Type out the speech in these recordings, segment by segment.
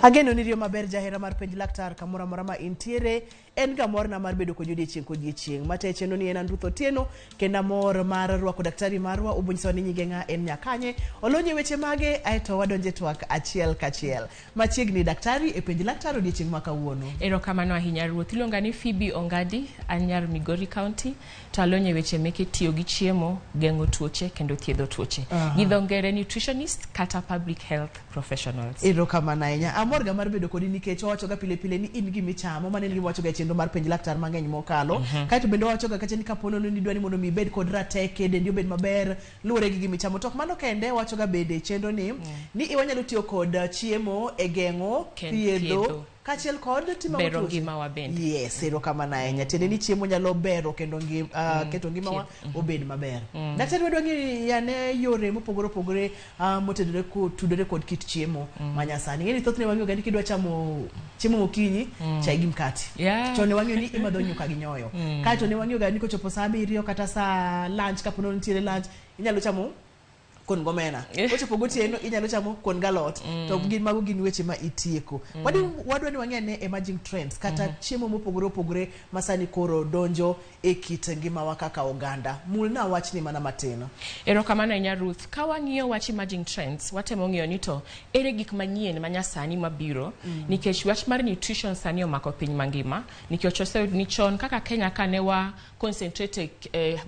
Ageno ni riyo maber jahera mar penj laktar kamoro amora ma intiere. En ga morna mar bedo kodi odiechieng' kodiechieng'. Matayo chenro ni en an Ruth Otieno kendo amor mar rwako daktari marwa obonyisowa ni nyinge ng'a en nyakanye olony e weche mage aeto wadonje twak achiel kachiel. Machiegni daktari e penj laktar odiechieng' ma kawuono. Erokamano ahinya Ruoth. Iluonga ni Phoebe Ongadi, an nyar Migori County, to alony e weche meke tiyo gi chiemo, geng'o tuoche kendo thiedho tuoche. Gi dho ngere nutritionist kata public health professionals. Erokamano ahinya. Amor ga mar bedo kodi nikech wawacho ga pile pile ni in gima ichamo. Mano en gima wawacho ga e chenro mar penj laktar mang'eny mokalo. Kaeto bende wawacho ga kacha ni kapo nono ni idwa ni mondo mi ibed kod rateke, dendi obed maber, luwore gi gima ichamo. To ok mano kende, wawacho ga bende e chenro ni, ni wanyalo tiyo kod chiemo e geng'o, thiedho, thiedho. kaachiel kod timo Bero tuoche. ngimawa bende. Yes, erokamano ahinya. Tiende ni chiemo nyalo bero kendo keto ngimawa obed maber. Daktari wadwa ng'eyo yane yore mopogore opogore motudore tudore kod kit chiemo ma nyasani. Ing'e ni thothne wang'eyo ga ni kidwa chamo chiemo mokinyi, chai gi mkati. Chon ne wang'eyo ni imadho nyuka gi nyoyo. Kaeto ne wang'eyo ga ni kochopo saa 7 kata saa lunch kapo ni nitiere lunch, inyalo chamo kuon gomena. Kochopo gotieno inyalo chamo kuon galot. To gin mago gin weche ma itieko. Wadwa ni wang'e ane emerging trends kata chiemo mopogore opogore ma sani koro donjo e kit ngimawa kaka oganda. Mulna wachni mana matin. Erokamano ahinya Ruth. Ka wang'iyo wach emerging trends, watemo ng'iyo ni to ere gik manyien ma nyasani mabiro nikech wach mar nutrition sani omako piny mangima nikech oseyud ni chon kaka Kenya ka ne wa concentrate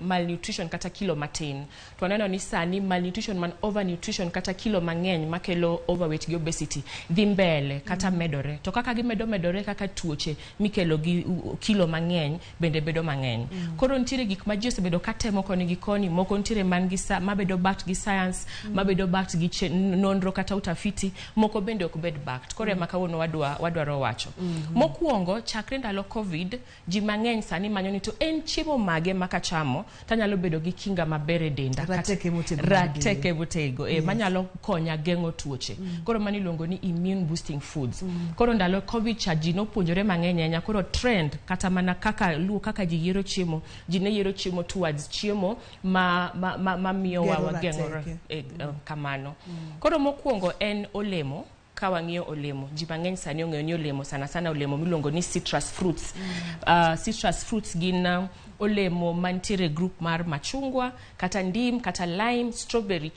malnutrition kata kilo matin to waneno ni sani malnutrition man overnutrition kata kilo mang'eny makelo overweight gi obesity dhi mbele kata medore to kaka gimedo medore kaka tuoche mikelo gi kilo mang'eny bende bedo mang'eny. Koro nitiere gik ma ji osebedo katemo koni gi koni, moko nitiere man gi mabedo backed gi science, mabedo backed gi nonro kata utafiti, moko bende ok bed backed. Koro ema kawuono wadwaro wacho. Mokwongo, chakre ndalo COVID, ji mang'eny sani manyo ni to en chiemo mage ma kachamo tanyalo bedo gi kinga maber e denda. Rateke motegno. Rateke motegno, manyalo konya geng'o tuoche. Koro mano iluongo ni immune boosting foods. Koro ndalo COVID cha ji nopuonjore mang'eny ahinya. Koro trend kata mana kaka luo kaka ji yiero chiemo, ji ne yiero chiemo towards chiemo ma miyo wa wageng'o kamano. Koro mokwongo en olemo. Ka wang'iyo olemo, ji mang'eny sani ong'eyo ni olemo sana sana olemo miluongo ni citrus fruits. Citrus fruits gin olemo mantiere group mar machungwa, kata ndim, kata lime, strawberry,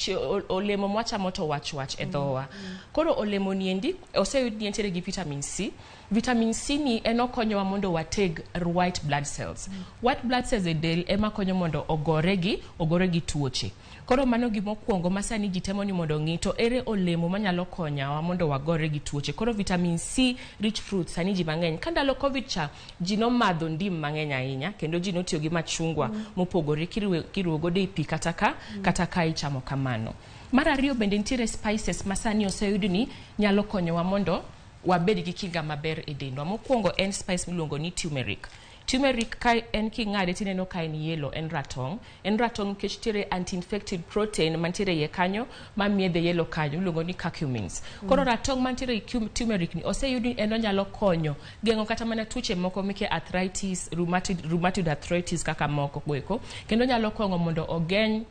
olemo mwachamo to wach wach e dhowa. Koro olemo ni endi oseyud ni entiere gi vitamin C. Vitamin C ni en okonyowa mondo wateg white blood cells. White blood cells e del ema konyo mondo ogore gi tuoche. Koro mano gimokwongo ma sani ji temo ni mondo ong'i to ere olemo manyalo konyowa mondo wagore gi tuoche. Koro vitamin C rich fruits sani ji mang'eny. Ka ndalo COVID cha, ji nomadho ndim mang'eny ahinya kendo ji notiyo gi machungwa mopogore kiruwo godo e pi kata ka ichamo kamano. Mar ariyo bende nitiere spices ma sani oseyud ni nyalo konyowa mondo wabed gi kinga maber e dendwa. Mokwongo en spice miluongo ni turmeric. Turmeric ka en king'ade tineno ka en yellow, en ratong'. En ratong' nikech nitiere anti-infective protein mantiere iye kanyo mamiye the yellow kanyo iluongo ni curcumins. Koro ratong' mantiere e turmeric ni oseyud ni en onyalo konyo geng'o kata mana tuoche moko meke arthritis, rheumatoid arthritis kaka moko goeko, kendo onyalo konyo mondo ogeng'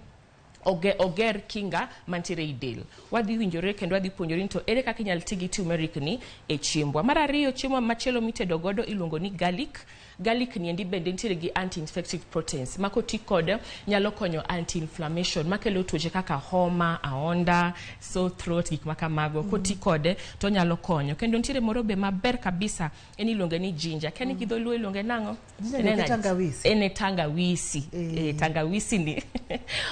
oger kinga mantiere ei del. Wadhi winjore kendo wadhi puonjore ni to ere kaka inyalo ti gi turmeric ni e chiembwa. Mar ariyo, chiemo machielo mitedo godo iluongo ni garlic. Garlic ni endi bende nitiere gi anti-infective proteins ma koti kode nyalo konyo anti-inflammation makelo tuoche kaka homa, aonda, sore throat, gik ma kamago. Koti kode to nyalo konyo. Kendo nitiere moro be maber kabisa, en iluonge ni ginger. Kia ni gi dholuo iluonge nang'o? Ginger ni tangawisi. En tangawisi. Tangawisi ni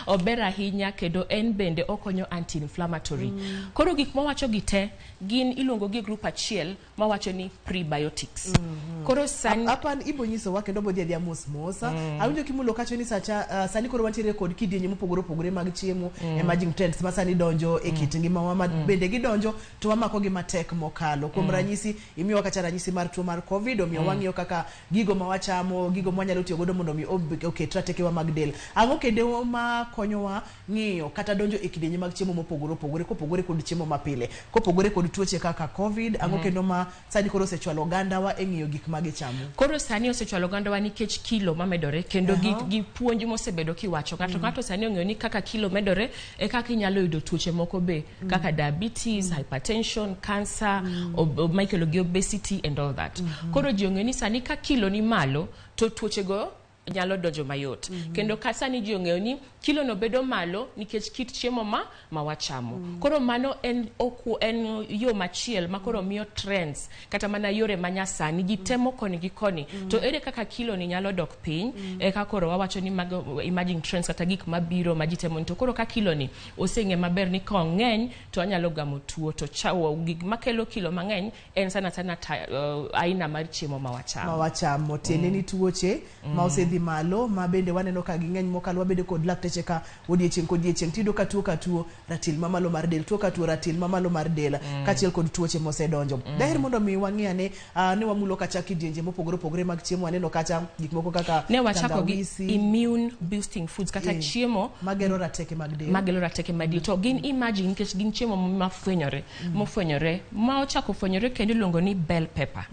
ober ahinya kendo en bende okonyo anti-inflammatory. Koro gik mawacho gi te gin iluongo gi group achiel mawacho ni prebiotics. Koro sani Apan ibo nyisowa kendo bo dhi adhiya mos mos. Awinjo kimulo kacho ni sacha sani koro wantiere kod kidienje mopogore opogore mag chiemo, emerging trends ma sani donjo e kit ngimawa ma bende gidonjo to wamako gi matek mokalo. Kuom ranyisi, imiyowa kacha ranyisi mar tuo mar COVID, omiyo wang'iyo kaka gigo ma wachamo, gigo ma wanyalo tiyo godo mondo mi oket ratekewa mag del. Ang'o kendo ma konyowa ng'iyo kata donjo e kidienje mag chiemo mopogore opogore, kopogore kod chiemo mapile, kopogore kod tuoche kaka COVID, ang'o kendo ma sani koro osechwalo ogandawa e ng'iyo gik ma gichamo? Koro sani sani osechwalo ogandawa nikech kilo mamedore kendo gi puonj mosebedo kiwacho. Ng'ato ng'ato sani ong'eyo ni kaka kilo medore e kaka inyalo yudo tuoche moko be kaka diabetes, hypertension, cancer, ma ikelo gi obesity and all that. Koro ji ong'eyo ni sani ka kilo ni malo to tuoche go nyalo donjo mayot. Kendo ka sani ji ong'eyo ni kilo no bedo malo nikech kit chiemo ma wachamo. Koro mano en yo machiel ma koro miyo trends kata mana yore manyasani ji temo koni gi koni. To ere kaka kilo ni nyalo dok piny? Eka koro wawacho ni mago emerging trends kata gik mabiro ma ji temo ni to koro ka kilo ni oseng'e maber ni kong'eny to anyalo gamo tuo to gik makelo kilo mang'eny en sana sana aina mar chiemo ma wachamo. Ma wachamo tiende ni tuoche ma osedhi malo ma bende waneno ka ging'eny mokalo. Wabedo kod lakteche ka odiechieng' kodiechieng' tiyudo ka tuo ratil mamalo mar del, tuo ka tuo ratil mamalo mar del kaachiel kod tuoche mosedonjo. Daher mondo mi wang'i ane ne wamulo kacha kidienje mopogore opogore mag chiemo. Waneno kacha gik moko kaka Ne wachako gi tangawizi, immune boosting foods kata chiemo magero rateke mag del. Magelo rateke mag del to gin emerging nikech gin chiemo mafwenyore mofwenyore ma ochako fwenyore kendo iluongo ni bell pepper.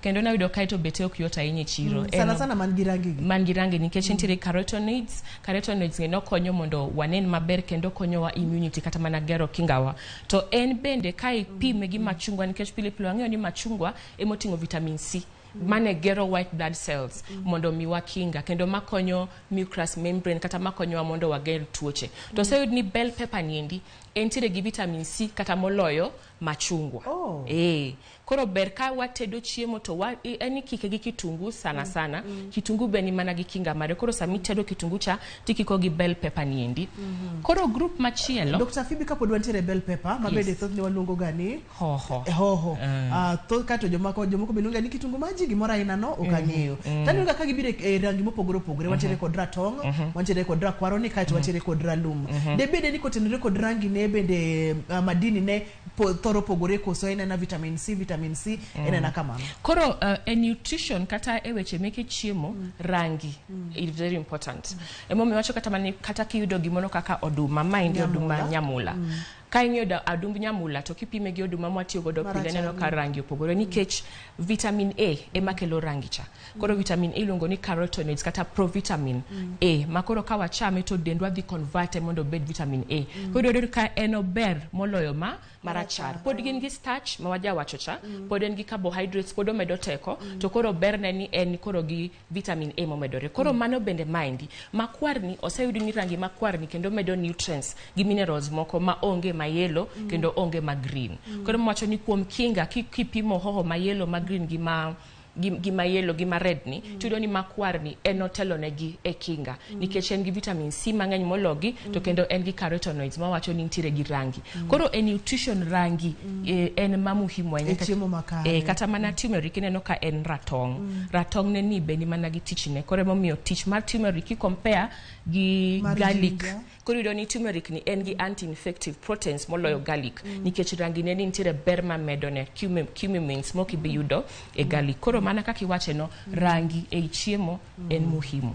Kendo nayudo kae to bete ok yot ahinya e chiro. Sana sana man gi rangi gi. Man gi rangi nikech nitiere carotenoids. Carotenoids gi nokonyo mondo wanen maber kendo konyowa immunity kata mana gero kingawa. To en bende ka ipime gi machungwa, nikech pile pile wang'eyo ni machungwa emoting'o vitamin C mane gero white blood cells mondo miwa kinga kendo makonyo mucous membrane kata makonyowa mondo wager tuoche. To oseyud ni bell pepper niendi entiere gi vitamin C kata moloyo machungwa. Koro ber ka watedo chiemo to en ikike gi kitungu sana sana. Kitungu be ni mana gi kinga mare. Koro sama itedo kitungu cha tikiko gi bell pepper niendi. Koro group machielo. Dr. Phoebe, kapod wantiere bell pepper ma bende thothne waluongo ga ni hoho. Hoho. Thoth kato jomoko be luonge ni kitungu maji, gimoro aina no ok ang'eyo. Taneno ga ka gibiro e rangi mopogore opogore. Wantiere kod ratong', wantiere kod rakwaro ni kaeto wantiere kod ralum. De bende ni kotenore kod rangi ne bende madini ne thoro pogore koso en ena vitamin C, vitamin C en ena kamano? Koro e nutrition kata e weche meke chiemo, rangi is very important. Emomiyo wacho kata mani kata kiyudo gimoro kaka oduma, maendi oduma Nyamula. Nyamula. Ka ing'iyo odumb nyamula to kipime gi oduma mwatiyo godo pile, Marachar. neno ka rangi opogore nikech vitamin A ema kelo rangi cha. Koro vitamin A iluongo ni carotenoids kata provitamin A ma koro ka wachame to dendwa dhi convert mondo obed vitamin A. Koro iyudo ka en ober moloyo ma marachar. Pod gin gi starch ma wajawacho cha, pod en gi carbohydrates, pod omedo teko, to koro berne ni en koro gi vitamin A momedore. Koro mano bende maendi makwar ni oseyud ni rangi makwar ni kendo medo nutrients gi minerals moko ma onge ma yellow kendo onge ma green. Koro mwacho ni kuom kinga kipimo hoho ma yellow, ma green gi ma yellow gi ma red ni, tiyudo ni makwar ni en otelo negi e kinga nikech en gi vitamin C mang'eny mologi to kendo en gi carotenoids mawacho ni nitiere gi rangi. Koro e nutrition rangi en ma muhimu ahinya. E chiemo makare. Kata mana turmeric ineno ka en ratong'. Ratong' ne ni be ni mana gi tichne. Koro emomiyo tich mar turmeric ki compare gi Mar garlic, ginger. koro iyudo ni turmeric ni en gi anti-infective proteins moloyo garlic nikech rangi ne ni nitiere ber mamedo ne curcumins mok ibi yudo e garlic. Koro mana kaka iwache no, rangi ei chiemo en muhimu.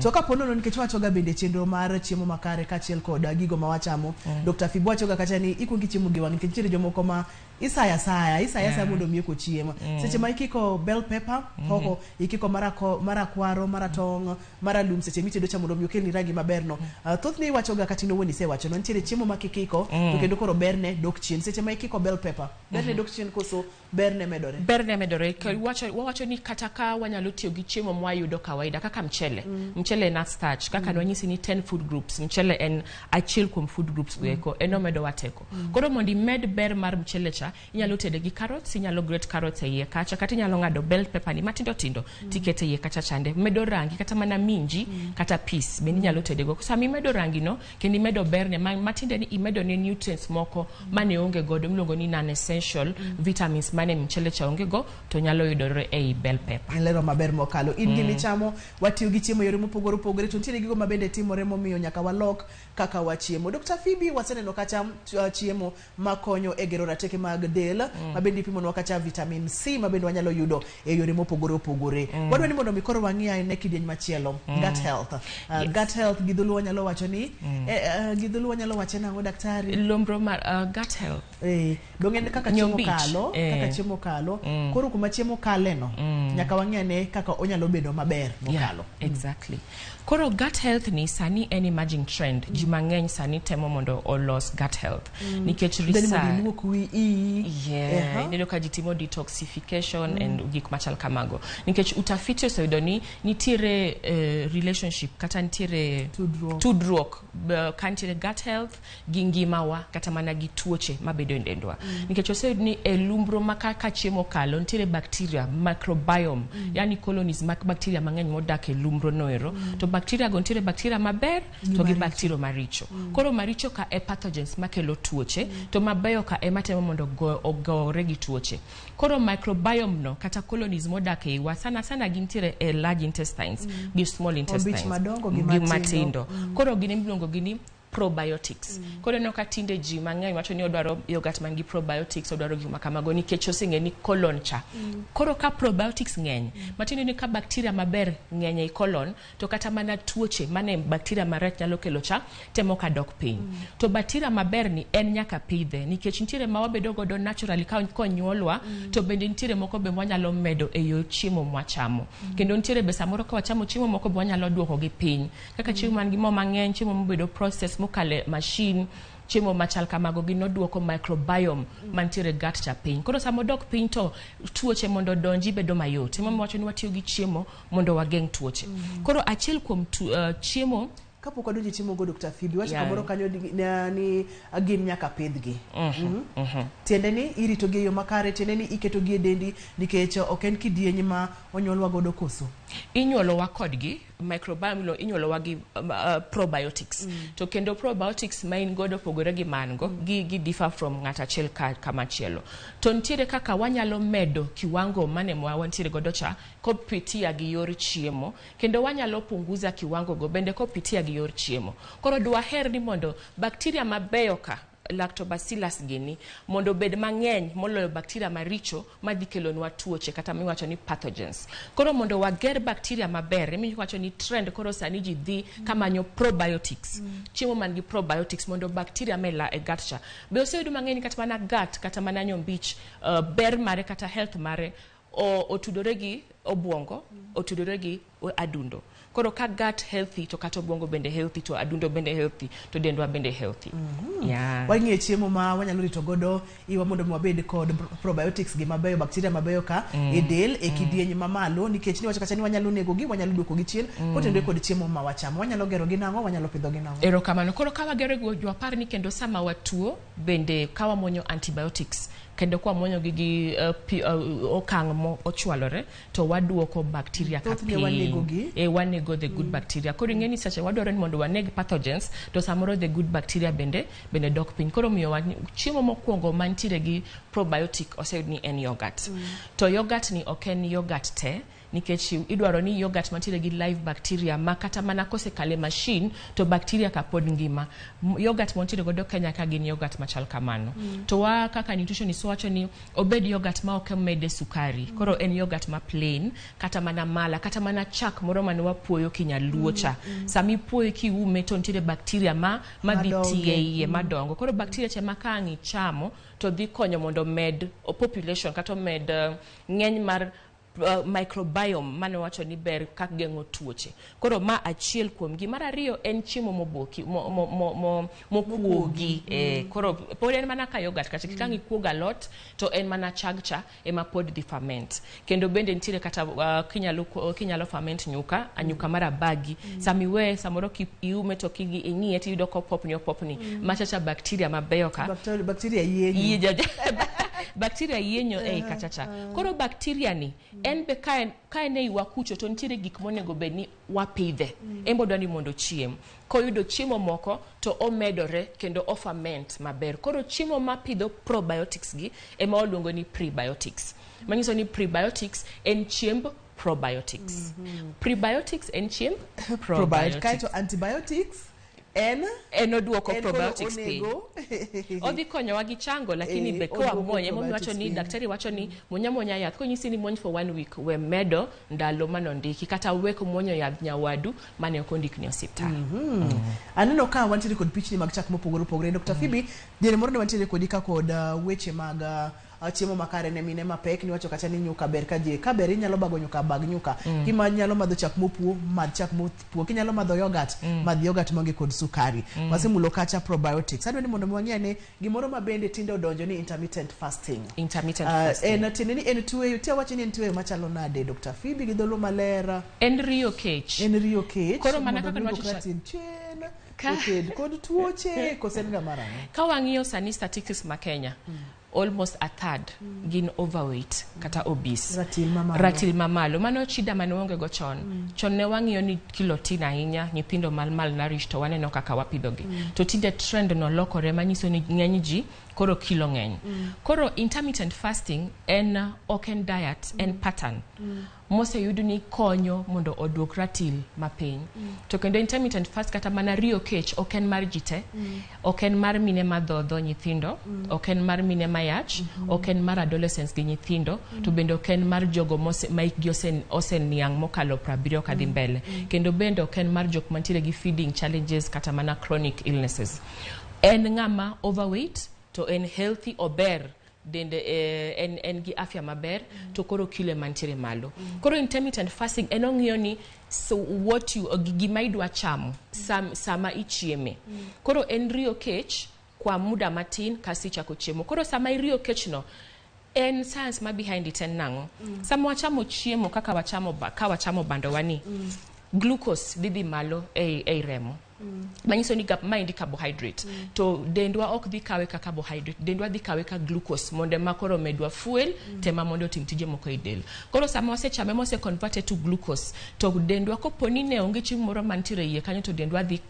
To kapo nono nikech wachoga bende chenro mar chiemo makare kaachiel kod gigo ma wachamo, Dr. Phoebe wachoga kacha ni ikuongo ichiemo gi wang'i nikech nitiere jomoko ma isaya saya isaya saya mondo omiye kochiemo. Seche ma ikiko bell pepper, hoho, ikiko marakwaro, maratong', maralum, seche mitedo cha mondo mi okelni rangi maber no, thothne iwachoga kata in owuon isewacho no nitiere chiemo ma kikiko to kendo koro berne dok chien. Seche ma ikiko bell pepper, berne dok chien koso berne medore? Berne medore. Wawacho ni kata ka wanyalo tiyo gi chiemo mwayudo kawaida kaka mchele. Mchele en a starch kaka nwanyisi ni 10 food groups, mchele en achiel kuom food groups go eko en omedowa teko. Koro mondo imed ber mar mchele cha, inyalo tede gi carrots, inyalo grate carrots e iye kacha, kata inyalo ng'ado bell pepper ni matindo tindo tikete iye kacha chande medo rangi. Kata mana minji kata peas bende inyalo tede go. Sama imedo rangi no kendo imedo berne matiende ni imedo ne nutrients moko mane onge godo miluongo ni non essential vitamins mane mchele cha onge go to nyalo yudore ei bell pepper. En lero maber mokalo. In gimichamo, watiyo gi chiemo e yore mopogore opogore to nitiere gigo mabende timore momiyo nyaka walok kaka wachiemo. Dr. Phoebe, waseneno kacha chiemo makonyo e gero rateke mag mag del ma bende ipimonwa kacha vitamin C ma bende wanyalo yudo e yore mopogore opogore. Wadwa ni mondo mi koro wang'i ane kidieny machielo, gut health. Gut health gi dholuo wanyalo wacho ni gi dholuo wanyalo wache nang'o daktari? Lumbro mar gut health. Dong' en kaka chiemo Nyombich. kalo, kaka chiemo kalo. Koro kuma chiemo kale no, nyaka wang'i ane kaka onyalo bedo maber mokalo. Yeah, exactly. Koro gut health ni sani en emerging trend. Ji mang'eny sani temo mondo olos gut health. Nikech Then mondo research iluok wi iyi. Yeah, ineno ka ji timo detoxification and gik machal kamago. Nikech utafiti oseyudo ni nitiere relationship kata nitiere Tudruok. tudruok ka nitiere gut health gi ngimawa kata mana gi tuoche mabedo e dendwa. Nikech oseyud ni e lumbro ma kaka chiemo kalo nitiere bacteria microbiome, yani colonies mag bacteria mang'eny modak e lumbro noero. To bacteria go nitiere bacteria maber to gi bacteria maricho. Koro maricho ka e pathogens makelo tuoche, to mabeyo ka ema temo mondo ogore gi tuoche. Koro microbiome no kata colonies modak e iwa sana sana gintiere e large intestines gi small intestines madongo gi gi matindo. matindo. Koro gin imiluongo gi ni probiotics. Koro ineno ka tinde ji mang'eny wacho ni odwaro yogurt man gi probiotics, odwaro gik ma kamago nikech oseng'e ni colon cha. Koro ka probiotics ng'eny, matiende ni ka bacteria maber ng'eny ei colon, to kata mana tuoche mane bacteria marach nyalo kelo cha temo ka dok piny. To bacteria maber ni en nyaka pidhe nikech nitiere ma wabedo godo naturally ka konyuolwa, to bende nitiere moko be mwanyalo medo e yor chiemo mwachamo. Kendo nitiere be samoro ka wachamo chiemo moko be wanyalo duoko gi piny. Kaka chiemo man gi mo mang'eny, chiemo mobedo process mokale machine, chiemo machal kamago gin oduoko microbiome mantiere gut cha piny. Koro sama odok piny to tuoche mondo odonji bedo mayot. Emomiyo wacho ni watiyo gi chiemo mondo wageng' tuoche. Koro achiel kuom chiemo Kapok wadonjo e chiemo go Dr. Phoebe, wacho kamoro kanyo ni gin nyaka pidhgi. Tiende ni irito gi e yo makare, tiende ni iketo gi e dendi nikech ok en kidieny ma onyuolwa godo koso. Inyuolowa kodgi, microbiome no inyuolowa gi probiotics. To kendo probiotics ma in godo opogore gi ma an go, gi differ from ng'ato achiel ka kamachielo. To nitiere kaka wanyalo medo kiwango mane ma wantiere godo cha kopitia gi yor chiemo, kendo wanyalo punguza kiwango go bende kopitia gi yor chiemo. Koro dwaher ni mondo bacteria mabeyo ka lactobacillus gini mondo obed mang'eny moloyo bacteria maricho madhi kelonwa tuoche kata miwacho ni pathogens. Koro mondo wager bacteria maber, emiwacho ni trend koro sani ji dhi kamanyo probiotics. Chiemo man gi probiotics mondo bacteria mela e gut cha. Be oseyudo mang'eny kata mana gut kata mana nyombich, ber mare kata health mare otudore gi obwongo, otudore gi adundo. Koro ka gut healthy to kata obwongo bende healthy, to adundo bende healthy, to dendwa bende healthy. Wang'iyo chiemo ma wanyalo rito godo iwa mondo mi wabed kod probiotics gi mabeyo, bacteria mabeyo ka e del e kidieny mamalo, nikech niwacho kacha ni wanyalo nego gi, wanyalo duoko gi chien, kotenore kod chiemo ma wachamo. Wanyalo gero gi nang'o, wanyalo pidho gi nang'o? Erokamano. Koro ka wagero gi wapar ni kendo sama watuo bende ka wamuonyo antibiotics kendo kwa muonyo gi gi okang' mo ochwalore to waduoko bacteria ka Thothne wanego piny. gi. Wanego the good bacteria. Koro ing'e ni seche wadwaro ni mondo waneg pathogens to samoro the good bacteria bende dok piny. Koro miyo wa chiemo mokwongo mantiere gi probiotic oseyud ni en yogurt. To yogurt ni ok en yogurt te, nikech idwaro ni yogurt mantiere gi live bacteria ma kata mana kosekale machine to bacteria ka pod ngima. Yogurt mantiere godo Kenya ka gin yogurt machal kamano. To wa kaka nutritionist wacho ni obed yogurt ma ok omede sukari. Koro en yogurt ma plain, kata mana mala, kata mana chak moro mane wapuoyo kinyaluo cha. Sama ipuoyo kiume to nitiere bacteria ma dhi Madongo. tiye iye madongo. Koro bacteria cha ma ka ang' ichamo to dhi konyo mondo omed population kata omed ng'eny mar microbiome mane wacho ni ber ka geng'o tuoche. Koro ma achiel kuom gi. Mar ariyo en chiemo moboki, mokuogi. Koro pod en mana ka yogurt kata ka ikuogo alot to en mana chag cha ema pod dhi ferment. Kendo bende nitiere kata kinyalo ferment nyuka, anyuka mar abagi. Sama iweye samoro ki iume to kigi ing'iye tiyudo kopopni opopni. Machacha bacteria mabeyo ka. Bacteria yienyo. Bacteria yienyo ei kachacha. Koro bacteria ni en be ka en ei wakucho to nitiere gik monego bed ni wapidhe. En be odwa ni mondo ochiem. Koyudo chiemo moko to omedore kendo o ferment maber. Koro chiemo mapidho probiotics gi ema waluongo ni prebiotics. Manyiso ni prebiotics en chiemb probiotics. Prebiotics en chiemb Probiotics. probiotics. Kaeto antibiotics. En En oduoko en koro probiotics piny. onego Odhi konyowa gi chango, lakini be oduoko kowamuonye, emomiyo wacho probiotics ni piny. Daktari wacho ni muonya muonya yath, konyisi ni muony for one week, we medo ndalo manondiki, kata wek muonyo yadh nyawadu mane ok ondikni e osiptal. Aneno ka wantiere kod pichni mag chak mopogore opogore. Dr. Phoebe, diere moro ne wantiere kodi ka kod weche mag chiemo makare ne mine mapek. Niwacho kacha ni nyuka ber ka ji ka ber inyalo bago nyuka, bag nyuka. Kima nyalo madho chak mopuo, madh chak mopuo. Kinyalo madho yogurt, madh yogurt maonge kod sukari. Wasemulo kacha probiotics. Adwa ni mondo mi wang'e ane gimoro ma bende tinde odonjo ni intermittent fasting. Intermittent fasting. En tiende ni en tweyo, tia wacho ni en tweyo machalo nade, Dr. Phoebe, gi dholuo maler? En riyo kech. En riyo kech. Koro mana mondo kaka mi nwacho duok ratil chien, oked kod tuoche, koso en ga marang'o? Ka wang'iyo sani statistics ma Kenya, almost a third gin overweight kata obese. Ratil mamalo. Ratil mamalo. Mano shida mane waonge go chon. Chon ne wang'iyo ni kilo tin ahinya, nyithindo mal malnourished, to waneno kaka wapidhogi. To tinde trend no lokore, manyiso ni ng'eny ji koro kilo ng'eny. Koro intermittent fasting en ok en diet, en pattern moseyud ni konyo mondo oduok ratil mapiny. To kendo intermittent fast kata mana riyo kech ok en mar ji te. Ok en mar mine madhodho nyithindo, ok en mar mine mayach, ok en mar adolescents gi nyithindo, to bende ok en mar jogo mose, ma hikgi oseniang' mokalo 70 kadhi mbele. Kendo bende ok en mar jok mantiere gi feeding challenges kata mana chronic illnesses. En ng'ama overweight to en healthy, ober dende, en gi afya maber, to koro kilo mantiere malo. Koro intermittent fasting en ong'iyo ni so what you gima idwa chamo sama ichieme. Koro en riyo kech kwa muda matin kasi ichako chiemo. Koro sama iriyo kech no, en science ma behind it en nang'o? Sama wachamo chiemo kaka wachamo ka wachamo bandowa ni, glucose dhi malo ei remo. Manyiso ni maendi carbohydrate. To dendwa ok dhi kawe ka carbohydrate, dendwa dhi kawe ka glucose mondo ema koro medwa fuel, tema mondo otim tije moko e del. Koro sama wasechame mose converted to glucose, to dendwa kopo ni ne onge chiemo moro mantiere iye kanyo, to dendwa dhi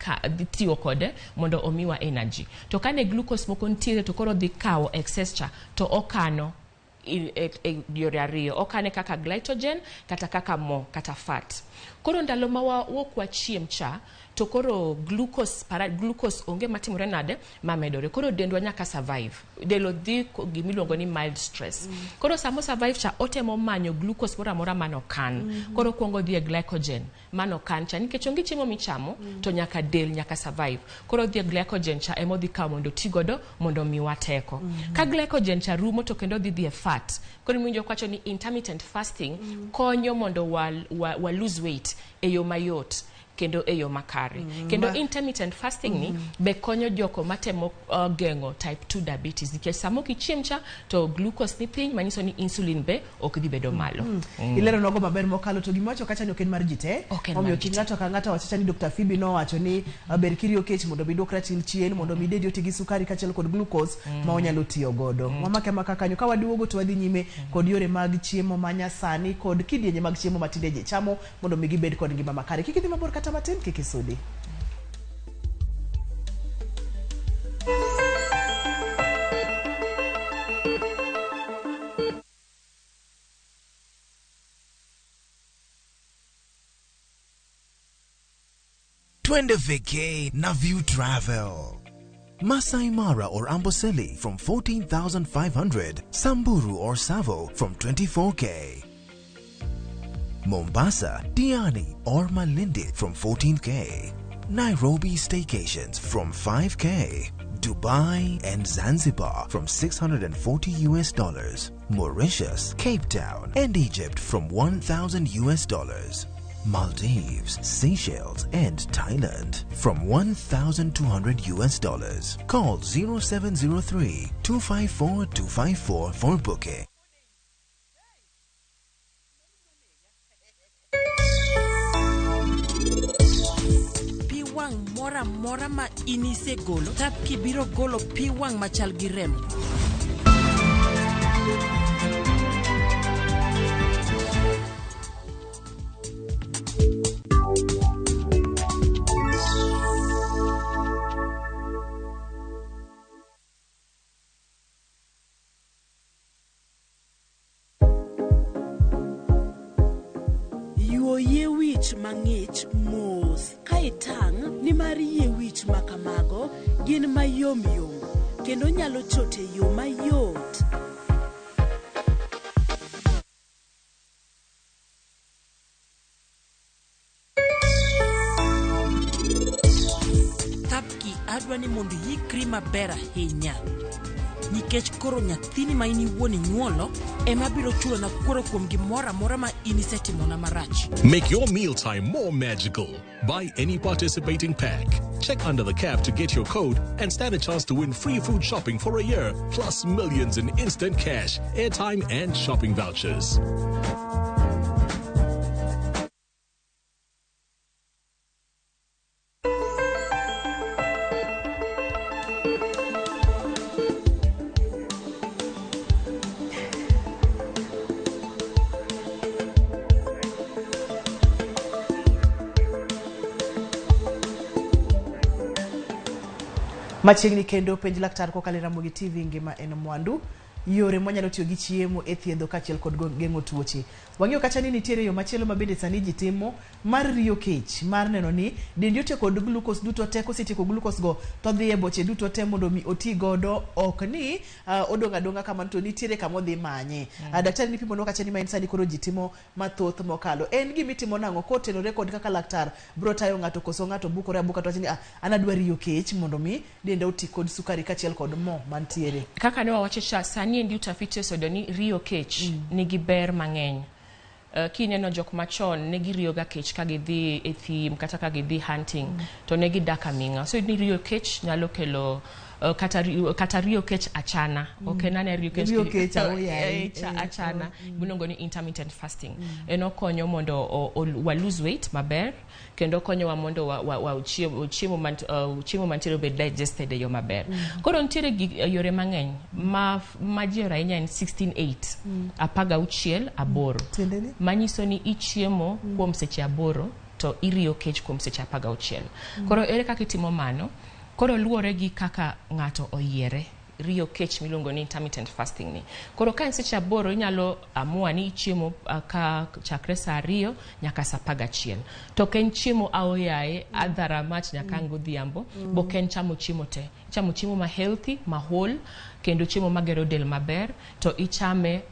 tiyo kode mondo omiwa energy. To kane glucose moko nitiere, to koro dhi kawo excess cha to okano e yore ariyo, okane kaka glycogen kata kaka mo kata fat. Koro ndalo ma wok wachiem cha, to koro glucose, para, glucose onge matimore nade mamedore. Koro dendwa nyaka survive. Del dhi gimiluongo ni mild stress. Koro sama survive cha, otemo manyo glucose moro amora manokan. Koro okuongo dhi e glycogen manokan cha, nikech onge chiemo michamo, to nyaka del nyaka survive. Koro odhi e glycogen cha ema odhi kawo mondo oti godo mondo omiwa teko. Ka glycogen cha rumo, to kendo odhi dhi e fat. Koro iwinjo kwacho ni intermittent fasting konyo mondo wa lose weight e yo mayot kendo e yo makare. Kendo intermittent fasting ni be konyo joko matemo geng'o type 2 diabetes, nikech sama ok ichiem cha to glucose ni piny, manyiso ni insulin be ok dhi bedo malo. Ilero nogo maber mokalo. To gima wacho kacha ni ok en mar ji te. Ok en Omiyo mar ji kik te. ng'ato ka ng'ato wachacha ni Dr. Phoebe nowacho ni ber kiriyo kech mondo mi duok ratil chien, mondo mi dendi oti gi sukari kaachiel kod glucose ma onyalo tiyo godo. Wamake amaka kanyo, ka waduogo to wadhi nyime kod yore mag chiemo ma nyasani kod kidienje mag chiemo ma tinde ji chamo mondo mi gibed kod ngima makare. Kik idhi mabor kata matin, kik isudi. Twende vacay na View Travel. Masai Mara or Amboseli from 14,500, Samburu or Tsavo from 24K. Mombasa, Diani or Malindi from 14K. Nairobi staycations from 5K. Dubai and Zanzibar from $640 US dollars. Mauritius, Cape Town and Egypt from $1,000 US dollars. Maldives, Seychelles and Thailand from $1,200 US dollars. Call 0703 254 254 for booking. Pi wang' moro amora ma in isegolo tap kibiro golo pi wang' machal gi remo. Yuo yie wich mang'ich mos ka itang' nimar Nimar yie wich ma kamago gin mayomyom kendo nyalo chot e yo mayot. Thapki adwa ni mondo iikri maber ahinya nikech koro nyathini ma in iwuon inyuolo ema biro chulona kuoro kuom gimoro amora ma in isetimona marach. Make your mealtime more magical. Buy any participating pack. Check under the cap to get your code and stand a chance to win free food shopping for a year, plus millions in instant cash, airtime, and shopping vouchers. Machiegni kendo penj laktar kokalo e Ramogi TV ngima en mwandu yore mwanyalo tiyo gi chiemo e thiedho kaachiel kod geng'o tuoche. Wang'eyo kacha ni nitiere yo machielo ma bende sani ji timo mar riyo kech mar neno ni dendi otiyo kod glucose duto te kosetieko glucose go to dhi e boche duto te mondo mi oti godo ok ni odong' adong'a kamano to nitiere kama odhi manye. Daktari nipimonwa kacha ni ma en sani koro ji timo mathoth mokalo. En gimitimo nang'o kotenore kod kaka laktar bro tayo ng'ato koso ng'ato bukore abuka to wacho ni ah, an adwa riyo kech mondo mi denda oti kod sukari kaachiel kod mo mantiere. Kaka ne wawacho cha, sani endi utafiti oseyudo ni riyo kech nigi ber mang'eny. Kineno jok machon ne giriyo ga kech ka gidhi e thim kata ka gidhi hunting to ne gidak aming'a. So ni riyo kech nyalo kelo kata riyo kech achana. Ok en ane riyo kech Riyo kech aoyaye. Achana miluongo ni intermittent fasting. En okonyo mondo wa lose weight maber kendo okonyowa mondo wa chiemo mantiere obed digested e yo maber. Koro nitiere yore mang'eny ma ji ohero ahinya en 16-8, 16 8. Tiende ni? Manyiso ni ichiemo kuom seche 8 to iriyo kech kuom seche 16. Koro ere kaka itimo mano? Koro luwore gi kaka ng'ato oyiere riyo kech miluongo ni intermittent fasting ni. Koro ka en seche 8 inyalo amua ni ichiemo ka chakre saa 2 nyaka saa 11. To ok en chiemo aoyaye adhara mach nyaka ang' godhiambo, bok en chamo chiemo te. Ichamo chiemo ma healthy, ma whole, kendo chiemo magero del maber, to ichame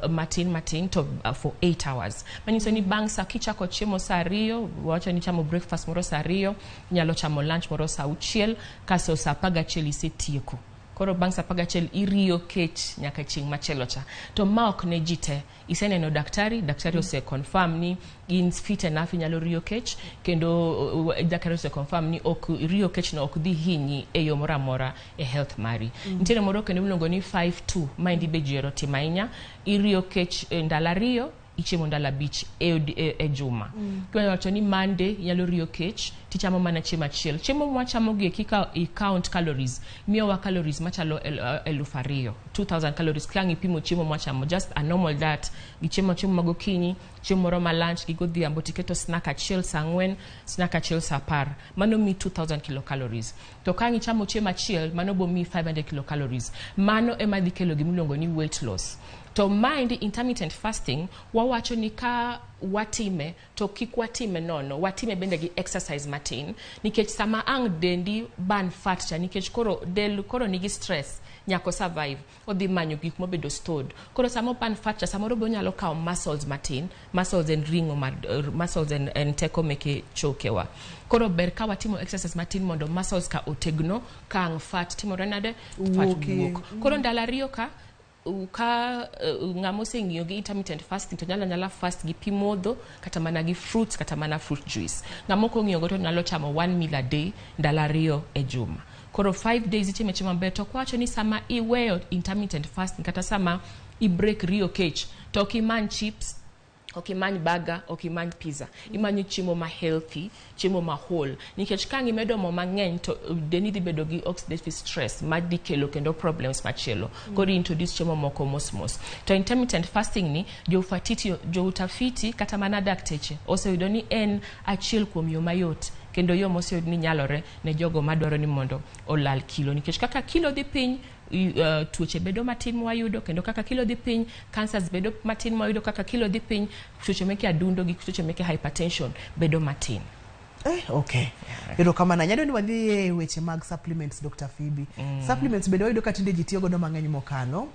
matin matin to for 8 hours. Manyiso ni bang' sa kichako chiemo saa 2, wacho ni ichamo breakfast moro saa 2, inyalo chamo lunch moro saa 6, kasto saa 11 isetieko. Koro bang' saa 11 iriyo kech nyaka chieng' machielo cha. To ma ok ne ji te. Iseneno daktari, daktari ose confirm ni in fit enough inyalo riyo kech, kendo daktari ose confirm ni ok riyo kech no ok dhi hinyi e yo moro amora e health mari. Nitiere moro kendo miluongo ni 5-2, maendi be ji ohero timo ahinya. Iriyo kech ndalo 2, ichiemo ndalo 5 e juma. Kiwacho wacho ni Monday inyalo riyo kech tichamo mana chiemo achiel. Chiemo mwachamo gi eki ka i count calories, miyowa calories machalo 2000, 2000 calories. Ka ang' ipimo chiemo mwachamo, just a normal diet, gi chiemo magokinyi, chiemo moro ma lunch gi godhiambo, tiketo snack achiel saa 4, snack achiel saa 10. Mano miyi 2000 kilocalories. To ka ang' ichamo chiemo achiel, mano bo miyi 500 kilocalories. Mano ema dhi kelo gimiluongo ni weight loss. To maendi intermittent fasting, wawacho ni ka watime to kik watime nono, watime bende gi exercise matin, nikech sama ang' dendi burn fat cha, nikech koro del koro nigi stress, nyaka survive, odhi manyo gik mobedo stored. Koro sama burn fat cha, samoro be onyalo kawo muscles matin, muscles en ring'o mar, muscles en teko meke chokewa. Koro ber ka watimo exercise matin mondo muscles ka otegno, ka ang' fat timore nade? Fat wuok. Koro ndalo 2 ka ng'ama oseng'iyo gi intermittent fasting to nyalo anyala fast gi pi modho, kata mana gi fruits, kata mana fruit juice. Ng'ama ok ong'iyo go to nyalo chamo 1 meal a day ndalo 2 e juma. Koro 5 days ichiemo chiemo maber. To kwacho ni sama iweyo intermittent fasting kata sama i break riyo kech, to ok imany chips, ok imany burger, ok imany pizza. Imanyo chiemo ma healthy, chiemo ma whole. Nikech ka imedo mo mang'eny to dendi dhi bedo gi oxidative stress ma dhi kelo kendo problems machielo. Koro introduce chiemo moko mos mos. To intermittent fasting ni joutafiti kata mana dakteche oseyudo ni en achiel kuom yo mayot kendo yo moseyud ni nyalore ne jogo madwaro ni mondo olal kilo. Nikech kaka kilo dhi piny, tuoche bedo matin mwayudo, kendo kaka kilo dhi piny, cancers bedo matin mwayudo, kaka kilo dhi piny, tuoche meke adundo gi tuoche meke hypertension bedo matin. Okay. Erokamano. Anyalo ni wadhi e weche mag supplements, Dr. Phoebe. Supplements bende wayudo ka tinde ji tiyo godo mang'eny mokalo.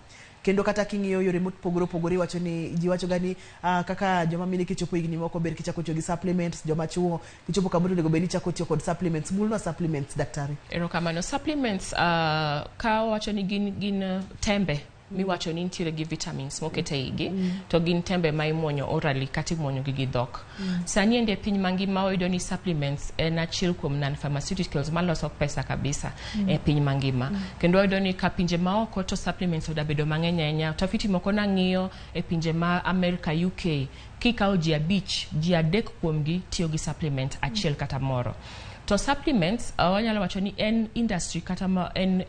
Kendo kata king'iyo yore mopogore opogore, iwacho ni ji wacho ga ni kaka joma mine kichopo higni moko ber kichako tiyo gi supplements, joma chuo kichopo kamoro onego bed ni ichako tiyo kod supplements. Mulnwa supplements, daktari. Erokamano. Supplements, ka wawacho ni gin tembe miwacho ni nitiere gi vitamins moket e igi, to gin tembe ma imuonyo orally kata imuonyo gi gi dhok. Sani ende e piny mangima wayudo ni supplements en achiel kuom non pharmaceuticals maloso pesa kabisa e piny mangima. Kendo wayudo ni ka pinje maoko to supplements odabedo mang'eny ahinya. Tafiti moko nang'iyo e pinje ma America, UK, kikawo ji 5, ji 3 kuomgi tiyo gi supplement achiel kata moro. To supplements, wanyalo wacho ni en industry kata ma en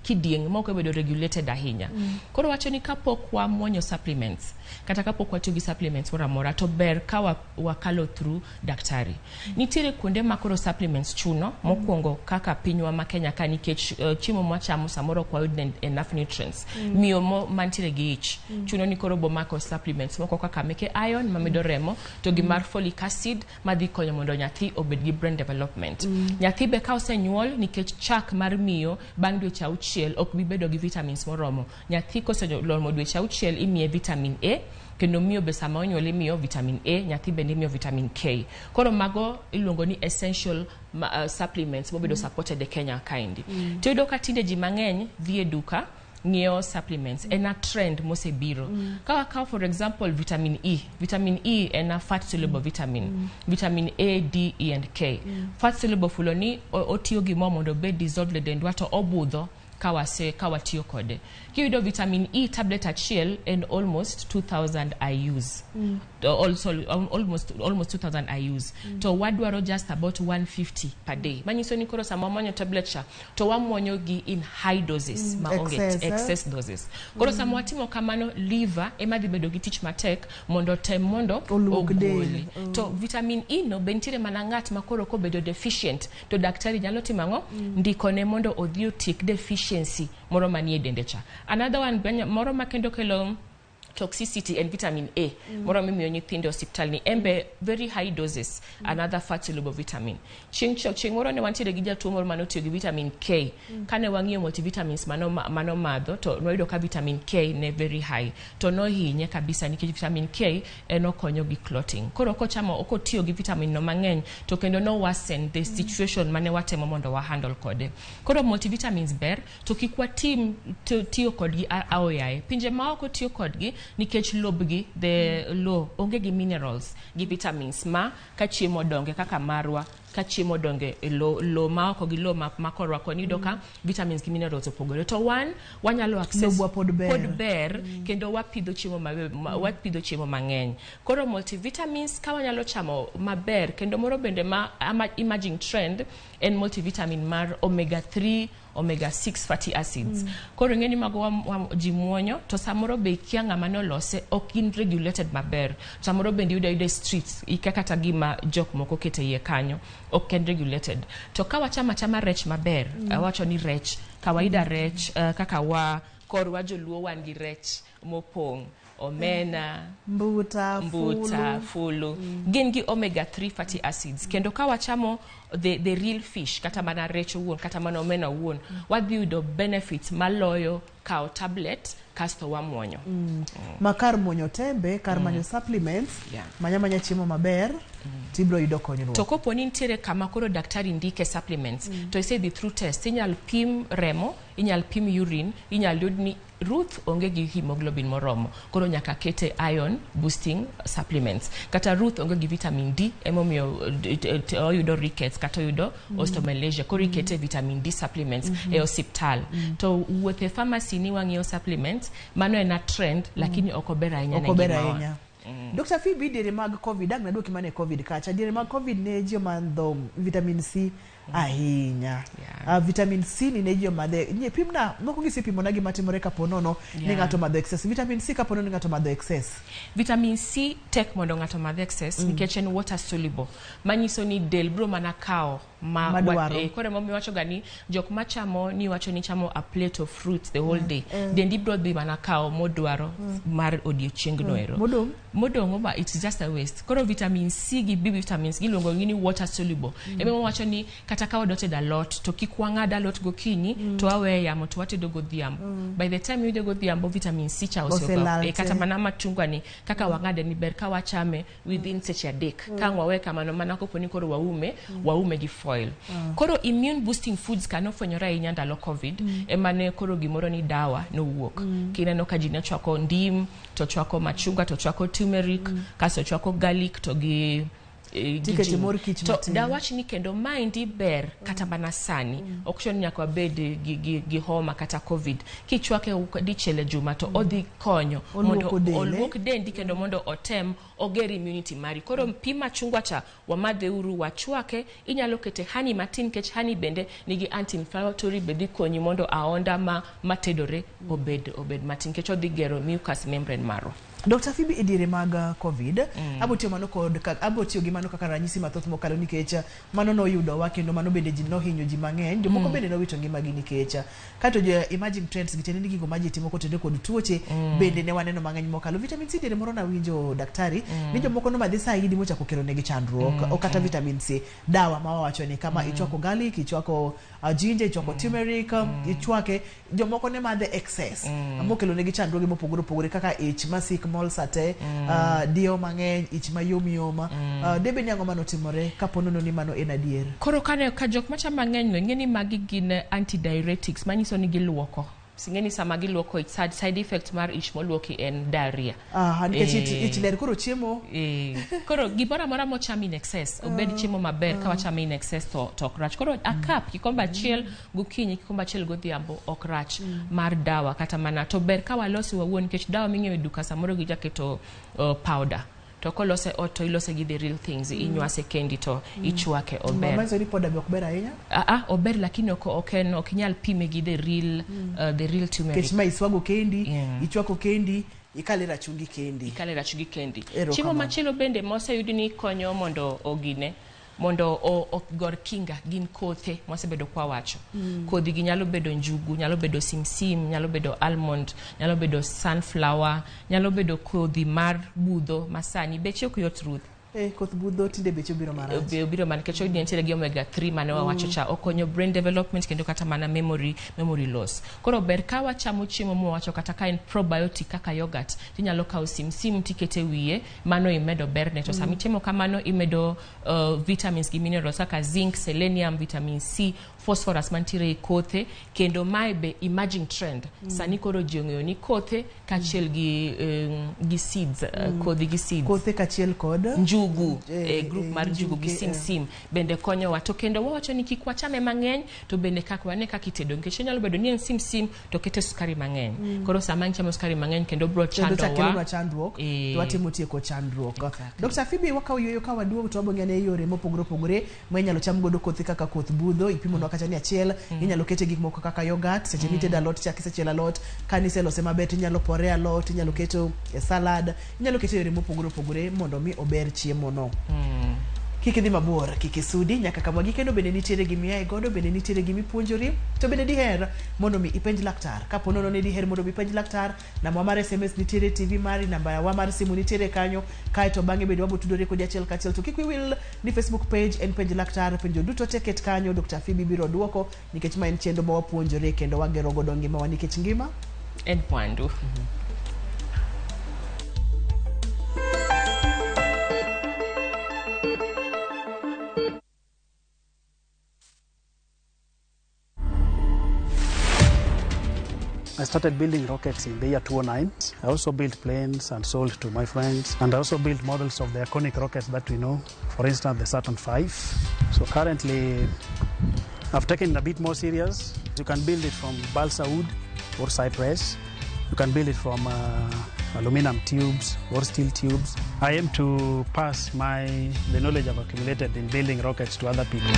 kidieng' ma ok obedo regulated ahinya. Koro wacho ni kapok wamuonyo supplements kata kapok watiyo gi supplements moro amora, to ber ka wakalo through daktari. Nitiere kuonde ma koro supplements chuno, mokwongo kaka pinywa ma Kenya ka, nikech chiemo mwachamo samoro ok wayud enough nutrients. Miyo mo mantiere gi ich chuno ni koro bomako supplements moko kaka meke iron mamedo remo, to gi mar folic acid madhi konyo mondo nyathi obed gi brain development. Nyathi be ka osenyuol, nikech chak mar miyo bang' dweche 6 ok bi bedo gi vitamins moromo. Nyathi koseromo dweche 6 imiye vitamin A, kendo miyo be sama onyuol imiyo vitamin A, nyathi bende imiyo vitamin K. Koro mago iluongo ni essential supplements mobedo supported e Kenya kaendi. To iyudo ka tinde ji mang'eny dhi e duka ng'iewo supplements. En a trend mosebiro. Ka wakawo for example vitamin E, vitamin E en a fat soluble vitamin. Vitamin A, D, E and K. Fat soluble fulo ni otiyo gi mo mondo obed dissolved e dendwa, to obudho ka watiyo kode. Kiyudo vitamin E tablet achiel en almost 2000 IUs. Also almost 2000 IUs. To wadwaro just about 150 per day. Manyiso ni koro sama wamuonyo tablet cha, to wamuonyo gi in high doses ma onge Excess, eh? Excess doses. Koro sama watimo kamano, liver ema dhi bedo gi tich matek mondo tem mondo oluok del. Ogole. To vitamin E no be nitiere mana ng'at ma koro kobedo deficient to daktari nyalo timo ang'o? Ndikone mondo odhi otiek deficiency moro manie dende cha. Another one moro ma kendo kelo toxicity en vitamin A moro mimiyo nyithindo e osiptal ni, en be very high doses, another fat soluble vitamin. Chieng' moro ne wantiere gi jatuo moro manotiyo gi vitamin K. Kane wang'iyo multivitamins manomadho, to nwayudo ka vitamin K ne very high, to nohinye kabisa nikech vitamin K en okonyo gi clotting. Koro kochamo kotiyo gi vitamin no mang'eny, to kendo no worsen the situation mane watemo mondo wa handle kode. Koro multivitamins ber, to kik watim tiyo kodgi aoyaye. Pinje maoko tiyo kodgi nikech lobgi, the lo onge gi minerals gi vitamins ma ka chiemo donge kaka marwa. Ka chiemo donge e lo maoko gi lo ma korwa koni, iyudo ka vitamins gi minerals opogore, to wan wanyalo access. Lobwa pod ber. Pod ber, kendo wapidho chiemo mang'eny. Koro multivitamins ka wanyalo chamo maber, kendo moro bende ma ama emerging trend en multivitamin mar omega 3, omega 6 fatty acids. Koro ing'e ni mago ji muonyo, to samoro be ikia ng'ama nolose, ok gin regulated maber. Samoro bende iyudo ayuda e streets, ikia kata gima jok moko keto e iye kanyo, ok en regulated. To ka wachamo achama rech maber, awacho ni rech kawaida, rech kaka wa korwa joluo wan gi rech mopong', omena, mbuta, mbuta, fulu. Fulu gin gi omega 3 fatty acids. Kendo ka wachamo the real fish, kata mana rech owuon, kata mana omena owuon, wadhi yudo benefits maloyo kawo tablet kasto wamuonyo. Ma kar muonyo tembe, kar manyo supplements, manya manya chiemo maber, tibiro yudo konyruok. To kopo ni nitiere kama koro daktari ndike supplements, to isedhi through test, inyal pim remo, inyal pim urine, inyal yud ni Ruth onge gi hemoglobin moromo, koro nyaka kete iron boosting supplements, kata Ruth onge gi vitamin D, emomiyo oyudo rickets kata oyudo osteomalacia, koro ikete vitamin D supplements e osiptal. To wuoth e pharmacy ni wang'iewo supplements, mano en a trend, lakini ok ober ahinya ne Ok ober ngimawa. ahinya. Dr. Phoebe, diere mag COVID, ang' naduoki mana e COVID kacha. Diere mag COVID ne ji omadho vitamin C. Ahinya. Yeah. Vitamin C ni ne ji omadhe. Nye pimna, moko gisepimona gima timore kapo nono ni ng'ato madho excess. Vitamin C kapo nono ni ng'ato madho excess. Vitamin C tek mondo ng'ato madh excess nikech en water soluble, manyiso ni del biro mana kawo ma Madwaro. Koro emomiyo wacho ga ni jok machamo ni wacho ni chamo a plate of fruits the whole day, dendi biro dhi mana kawo modwaro mar odiochiengno ero. Modong'? Modong' oba it's just a waste. Koro vitamin C gi B vitamins giluongo gi ni water soluble. Emomiyo wacho ni kata ka wadwa tedo alot to kik wang'ad alot gokinyi to waweye yamo to watedo godhiambo. By the time iyude godhiambo, vitamin C cha Oselal te. Kata mana machungwa ni kaka wang'ade ni ber ka wachame within seche 3. Ka ang' wawe kamano mana kopo ni koro waume waume gi foil. Koro immune boosting foods ka nofwenyore ahinya ndalo COVID, ema ne koro gimoro ni dawa nowuok. Kineno ka ji ne chwako ndim to chwako machungwa to chwako turmeric, kasto chwako garlic to gi gi Tikete ginger. mor kich To matin. dawach ni kendo maendi ber kata mana sani, ok chuno ni nyaka wabed gi homa kata COVID. Kichwake dichiel e juma to odhi konyo mondo Oluoko del, eh? oluok dendi kendo mondo otem oger immunity mari. Koro pi machungwa cha wamadheuru, wachwake, inyalo kete honey matin nikech honey bende nigi anti-inflammatory, be dhi konyi mondo aonda ma matedore obed matin nikech odhi gero mucous membrane marwa. Dr. Phoebe, e diere mag COVID, abotiyo mano kod abotiyo gi mano kaka ranyisi mathoth mokalo nikech mano noyudowa kendo mano bende ji nohinyo ji mang'eny, jomoko bende nowito ngimagi nikech kato jo emerging trends gi tiende ni gigo ma ji timo kotenore kod tuoche bende ne waneno mang'eny mokalo. Vitamin C, diere moro nawinjo daktari ni jomoko nomadhe saidi mochako kelo negi chandruok, o kata vitamin C dawa ma wawacho ni kama ichwako garlic, ichwako ginger, ichwako turmeric, ichwake, jomoko ne madhe excess mokelo negi chandruoge mopogore opogore kaka ich masik mol sate, diewo mang'eny, ich mayom yom. Debe ni ang'o manotimore kapo nono ni mano en adier? Koro kane ka jok machamo mang'eny no, ing'e ni magi gin antidiuretics, manyiso ni giluoko. Sing'e ni sama giluoko ich, side effect mar ich moluoki en diarrhea. Ah, nikech ich ler koro chiemo. Koro gimoro amora mocham in excess, obed chiemo maber, ka wachame in excess to ok rach. Koro a cup, kikombe achiel gokinyi, kikombe achiel godhiambo ok rach mar dawa kata mana to ber ka walose wawuon nikech dawa ming'iewo e duka samoro gijaketo powder, to kolose ot to ilose gi the real things, inywase kendi to ichwake, ober. Manyiso ni poda be ok ber ahinya. Ah, ober lakini ok en ok inyal pime gi the real turmeric. Nikech ma iswago kendi, ichwako kendi, ikale rachungi kendi. Ikale rachungi kendi. Erokamano. Chiemo machielo bende moseyudi ni konyo mondo ogine mondo ogor kinga gin kothe mwasebedo kwawacho. Kodhi gi nyalo bedo njugu, nyalo bedo simsim, nyalo bedo almond, nyalo bedo sunflower, nyalo bedo kodhi mar budho masani beche ok yot, Ruth. Koth budho tinde beche obiro marach. Obiro mana nikech oyud ni entiere gi omega 3 mane wawacho cha, okonyo brain development kendo kata mana memory loss. Koro ber ka wachamo chiemo mwawacho, kata ka en probiotic kaka yogurt, tinyalo kawo simsim tikete wiye, mano imedo berne. To sama itimo kamano imedo vitamins gi minerals kaka zinc, selenium, vitamin C, phosphorus mantiere e kothe. Kendo mae be emerging trend sani, koro ji ong'eyo ni kothe kaachiel gi seeds, kodhi gi seeds. Kothe kaachiel kod Njugu group mar njugu gi njugu, simsim bende konyowa. To kendo wawacho ni kik wachame mang'eny, to bende kaka wane kaka itedo, nikech nyalo bedo ni en simsim to kete sukari mang'eny. Koro sama ichamo sukari mang'eny kendo bro kendo cha kelonwa chandowa. Chandruok to watemo tieko chandruok. Dr. Phoebe, wakawo yueyo ka waduogo to wabong'e yore mopogore opogore ma inyalo cham godo kothe kaka koth budho. Ipimonwa kacha ni achiel inyalo kete gik moko kaka yogurt seche mitedo alot cha, kisechielo alot kaniselose maber tinyalo pore alot, inyalo keto e salad, inyalo kete e yore mopogore opogore mondo mi ober chiemo no. Kik idhi mabor, kik isudi nyaka kama gikendo. Bende nitiere gimiaye godo, bende nitiere gimipuonjori, to bende diher mondo mi ipenj laktar. Kapo nono ni diher mondo mi ipenj laktar, namba mar SMS nitiere, TV mari, namba wa mar simu nitiere kanyo. Kaeto bang'e bende wabotudore kodi achiel kachiel. To kik wiwil ni Facebook page en Penj Laktar. Penjo duto te ket kanyo, Dr. Phoebe biro duoko, nikech ma en chenro ma wapuonjore kendo wagero godo ngimawa, nikech ngima en mwandu. I started building rockets in the year 2009. I also built planes and sold to my friends. And I also built models of the iconic rockets that we know, for instance, the Saturn V. So currently, I've taken it a bit more serious. You can build it from balsa wood or cypress. You can build it from aluminum tubes or steel tubes. I aim to pass the knowledge I've accumulated in building rockets to other people.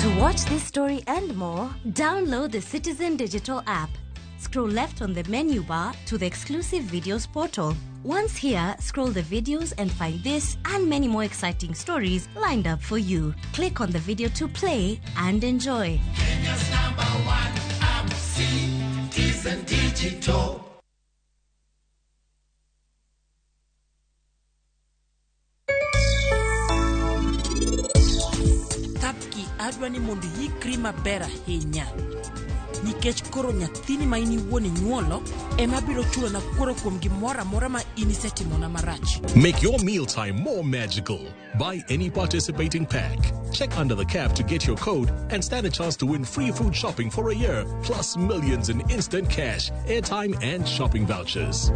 To watch this story and more, download the Citizen Digital app. Scroll left on the menu bar to the exclusive videos portal. Once here, scroll the videos and find this and many more exciting stories lined up for you. Click on the video to play and enjoy. Kenya's number one app, Citizen Digital. Thapki adwa ni mondo iikri maber ahinya nikech koro nyathini ma in iwuon inyuolo ema biro chulona kuoro kuom gimoro amora ma in isetimona marach. Make your mealtime more magical. Buy any participating pack. Check under the cap to get your code and stand a chance to win free food shopping for a year, plus millions in instant cash, airtime, and shopping vouchers.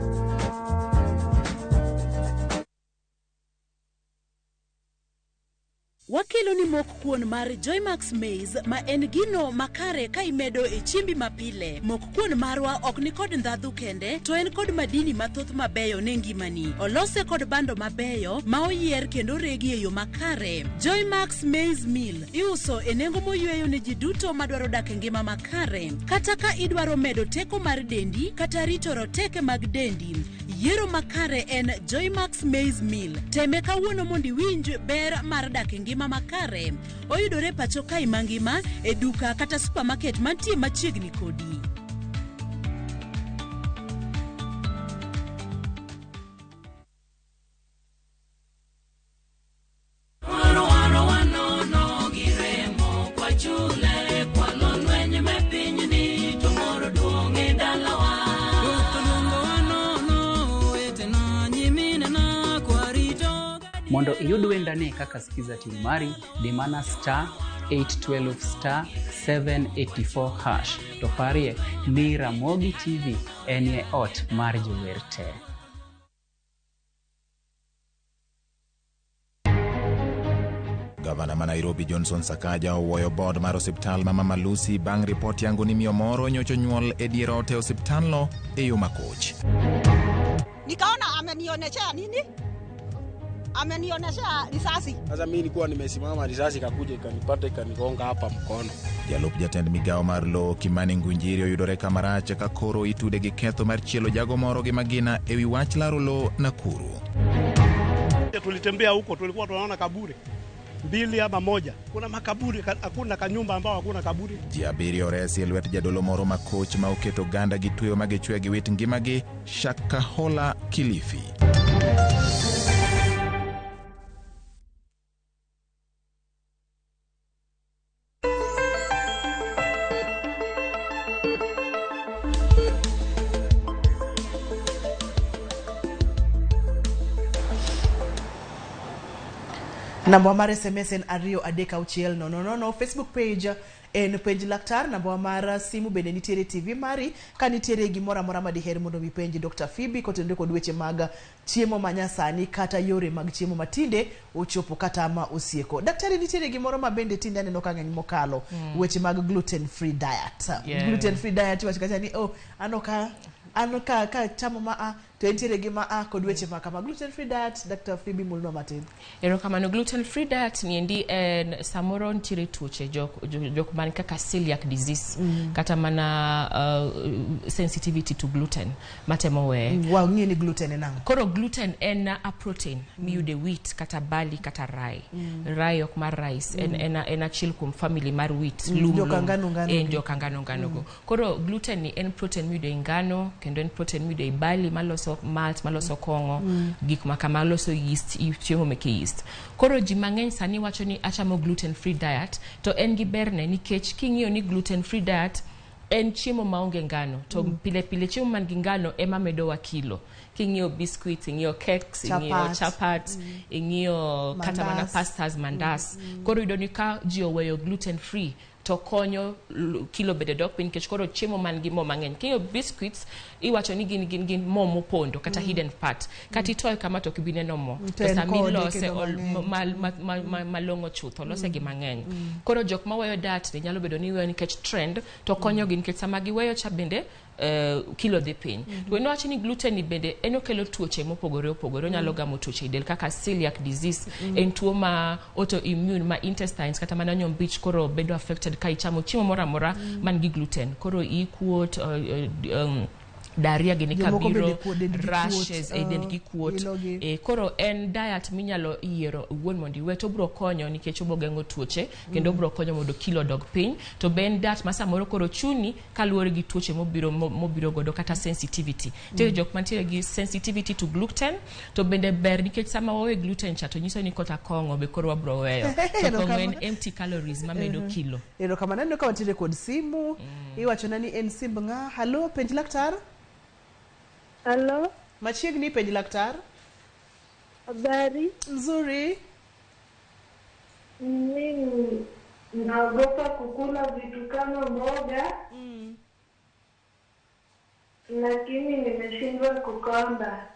Wakelo ni mok kuon mar Joymax Maize ma en gino makare ka imedo e chiembi mapile. Mok kuon marwa ok ni kod ndhadhu kende, to en kod madini mathoth mabeyo ne ngimani. Olose kod bando mabeyo ma oyier kendo oregi e yo makare. Joymax Maize Meal iuso e nengo moyweyo ne ji duto madwaro dak e ngima makare. Kata ka idwaro medo teko mar dendi kata rito roteke mag dendi, yiero makare en Joymax Maize Meal. Teme kawuono mondo iwinj ber mar dak e ngima makare. Oyudore pacho kae mangima e duka kata supermarket mantie machiegni kodi. Mondo iyud wendani kaka Skiza tune mari, di mana star 812 star 784 hash. To parie ni Ramogi TV enie ot mar jower te. Gavana ma Nairobi Johnson Sakaja owuoyo board mar osiptal ma Mama Lucy bang' ripot yango ni miyo moro nyocha onyuol e dier ot e osiptalno e yo makoch. Nikaona amenioneshea nini? Amenioneshea risasi. Sasa mimi nilikuwa nimesimama, risasi ikakuja ikanipata ikanigonga hapa mkono. Jalup jatend migawo mar lowo Kimani Ngunjiri oyudore kamarach ka koro itude gi ketho mar chielo jago moro gi magina ewi wach laro lowo Nakuru. Tulitembea huko, tulikuwa tunaona kaburi mbili ama moja. Kuna makaburi, hakuna kanyumba ambao hakuna kaburi. Ji abiriyo oresi e lwet jadolo moro makoch ma oketo oganda gi tweyo magichwe gi wit ngimagi Shakahola, Kilifi. Namba mar SMS en 236 000. Facebook page en penj laktar. Namba mar simu bende nitiere TV mari. Ka nitiere gimoro amora ma diher mondo mi penj Dr. Phoebe kotenore kod weche mag chiemo ma nyasani kata yore mag chiemo matinde ochopo kata ma osieko. Daktari, nitiere gimoro ma bende tinde aneno ka ng'eny mokalo, weche mag gluten free diet. Gluten free diet iwacho kacha ni oh, ano ka ano ka ka chamo ma a to entiere gi ma a kod weche ma kama. Gluten free diet, Dr. Phoebe, mulnwa matin. Erokamano. Gluten free diet niendi en samoro nitiere tuoche jok man kaka celiac disease kata mana sensitivity to gluten matemo weye. Wang'e ni gluten en ang'o? Koro gluten en a protein miyude wheat kata barley kata rye. Rye ok mar rice, en achiel kuom family mar wheat. Lum Joka lum. ngano ngano En gi. joka ngano ngano go. Koro gluten ni en protein miyudo e ngano kendo en protein miyudo e barley maloso malt, maloso kong'o, gik ma kama loso yeast, chiemo meke yeast. Koro ji mang'eny sani wacho ni achamo gluten free diet, to en gi berne nikech king'iyo ni gluten free diet en chiemo maonge ngano to pile pile chiemo man gi ngano ema medowa kilo. King'iyo biscuits, ing'iyo cakes, ing'iyo Chapat. chapat, ing'iyo kata mana Mandas. pastas, mandas. Koro iyudo ni ka ji oweyo gluten free to konyo kilo bende dok piny nikech koro chiemo man gi mo mang'eny. King'iyo biscuits, iwacho ni gin mo mopondo kata hidden fat. Kata itoye kama to ok ibi neno mo. To To en sama kode ilose kendo mang'eny. malong'o chutho, olose gi mang'eny. Koro jok maweyo diet ni nyalo bedo ni weyo nikech trend, to konyogi nikech sama giweyo cha bende kilo dhi piny. To kendo wacho ni gluten ni bende en okelo tuoche mopogore opogore. Onyalo gamo tuoche e del kaka celiac disease. En tuo ma autoimmune ma intestines kata mana nyombich koro bedo affected ka ichamo chiemo moro amora man gi gluten. Koro iyi kuot, diarrhea gini Jomoko kabiro, bende dendgi kuot, rashes e dendgi kuot. ilogi. Koro en diet minyalo yiero iwuon mondo iwe, to obiro konyo nikech obiro geng'o tuoche kendo obiro konyo mondo kilo odog piny. To be en diet ma samoro koro chuni kaluwore gi tuoche mobiro godo kata sensitivity. Nitiere jok mantiere gi sensitivity to gluten, to bende ber nikech sama wawe gluten cha to nyiso ni kata kong'o be koro wabiro weyo. To kong'o en empty calories mamedo kilo. Erokamano. Aneno ka wantiere kod simu. Iwachona ni en simb ng'a? Halo, penj laktar. Halo. Machiegni, penj laktar. Habari? Nzuri. Mimi naogopa kukula vitu kama mboga, lakini nimeshindwa kukonda.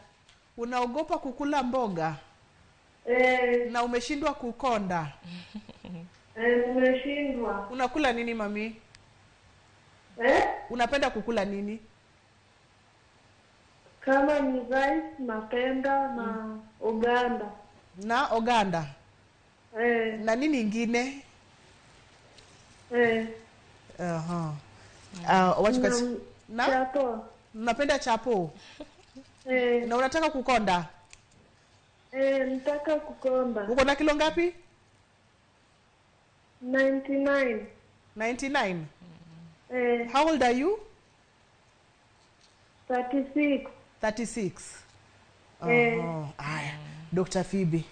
Unaogopa kukula mboga? Eh. Na umeshindwa kukonda? Eh, nimeshindwa. Unakula nini mami? Eh? Unapenda kukula nini? Kama ni rice napenda na oganda. Na oganda? Eh. Na nini ingine? Eh. Aha. Wacho Na chapo. Unapenda chapo? Eh. Na unataka kukonda? Eh, nataka kukonda. Uko na kilo ngapi? 99. 99? Eh. How old are you? 36. 36. Eh. Oh, aya. Dr. Phoebe.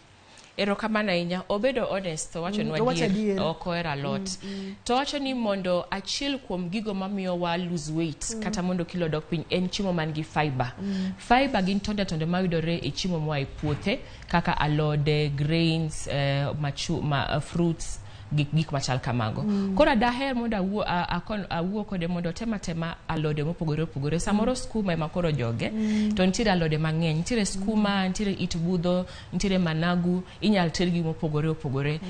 Erokamano ahinya. Obedo honest, to wachonwa Owacho adier, adier. ok ohero alot. To wacho ni mondo achiel kuom gigo mamiyo wa lose weight kata mondo kilo odok piny en chiemo man gi fiber. Fiber gin tonde tonde mayudore e chiemo moa e puothe kaka alode, grains, fruits, gik machal kamago. Koro daher mondo awuo kode mondo otem atema alode mopogore opogore. Samoro skuma ema koro joge, to nitiere alode mang'eny. Nitiere skuma, nitiere it budho, nitiere managu, inyal tergi mopogore opogore.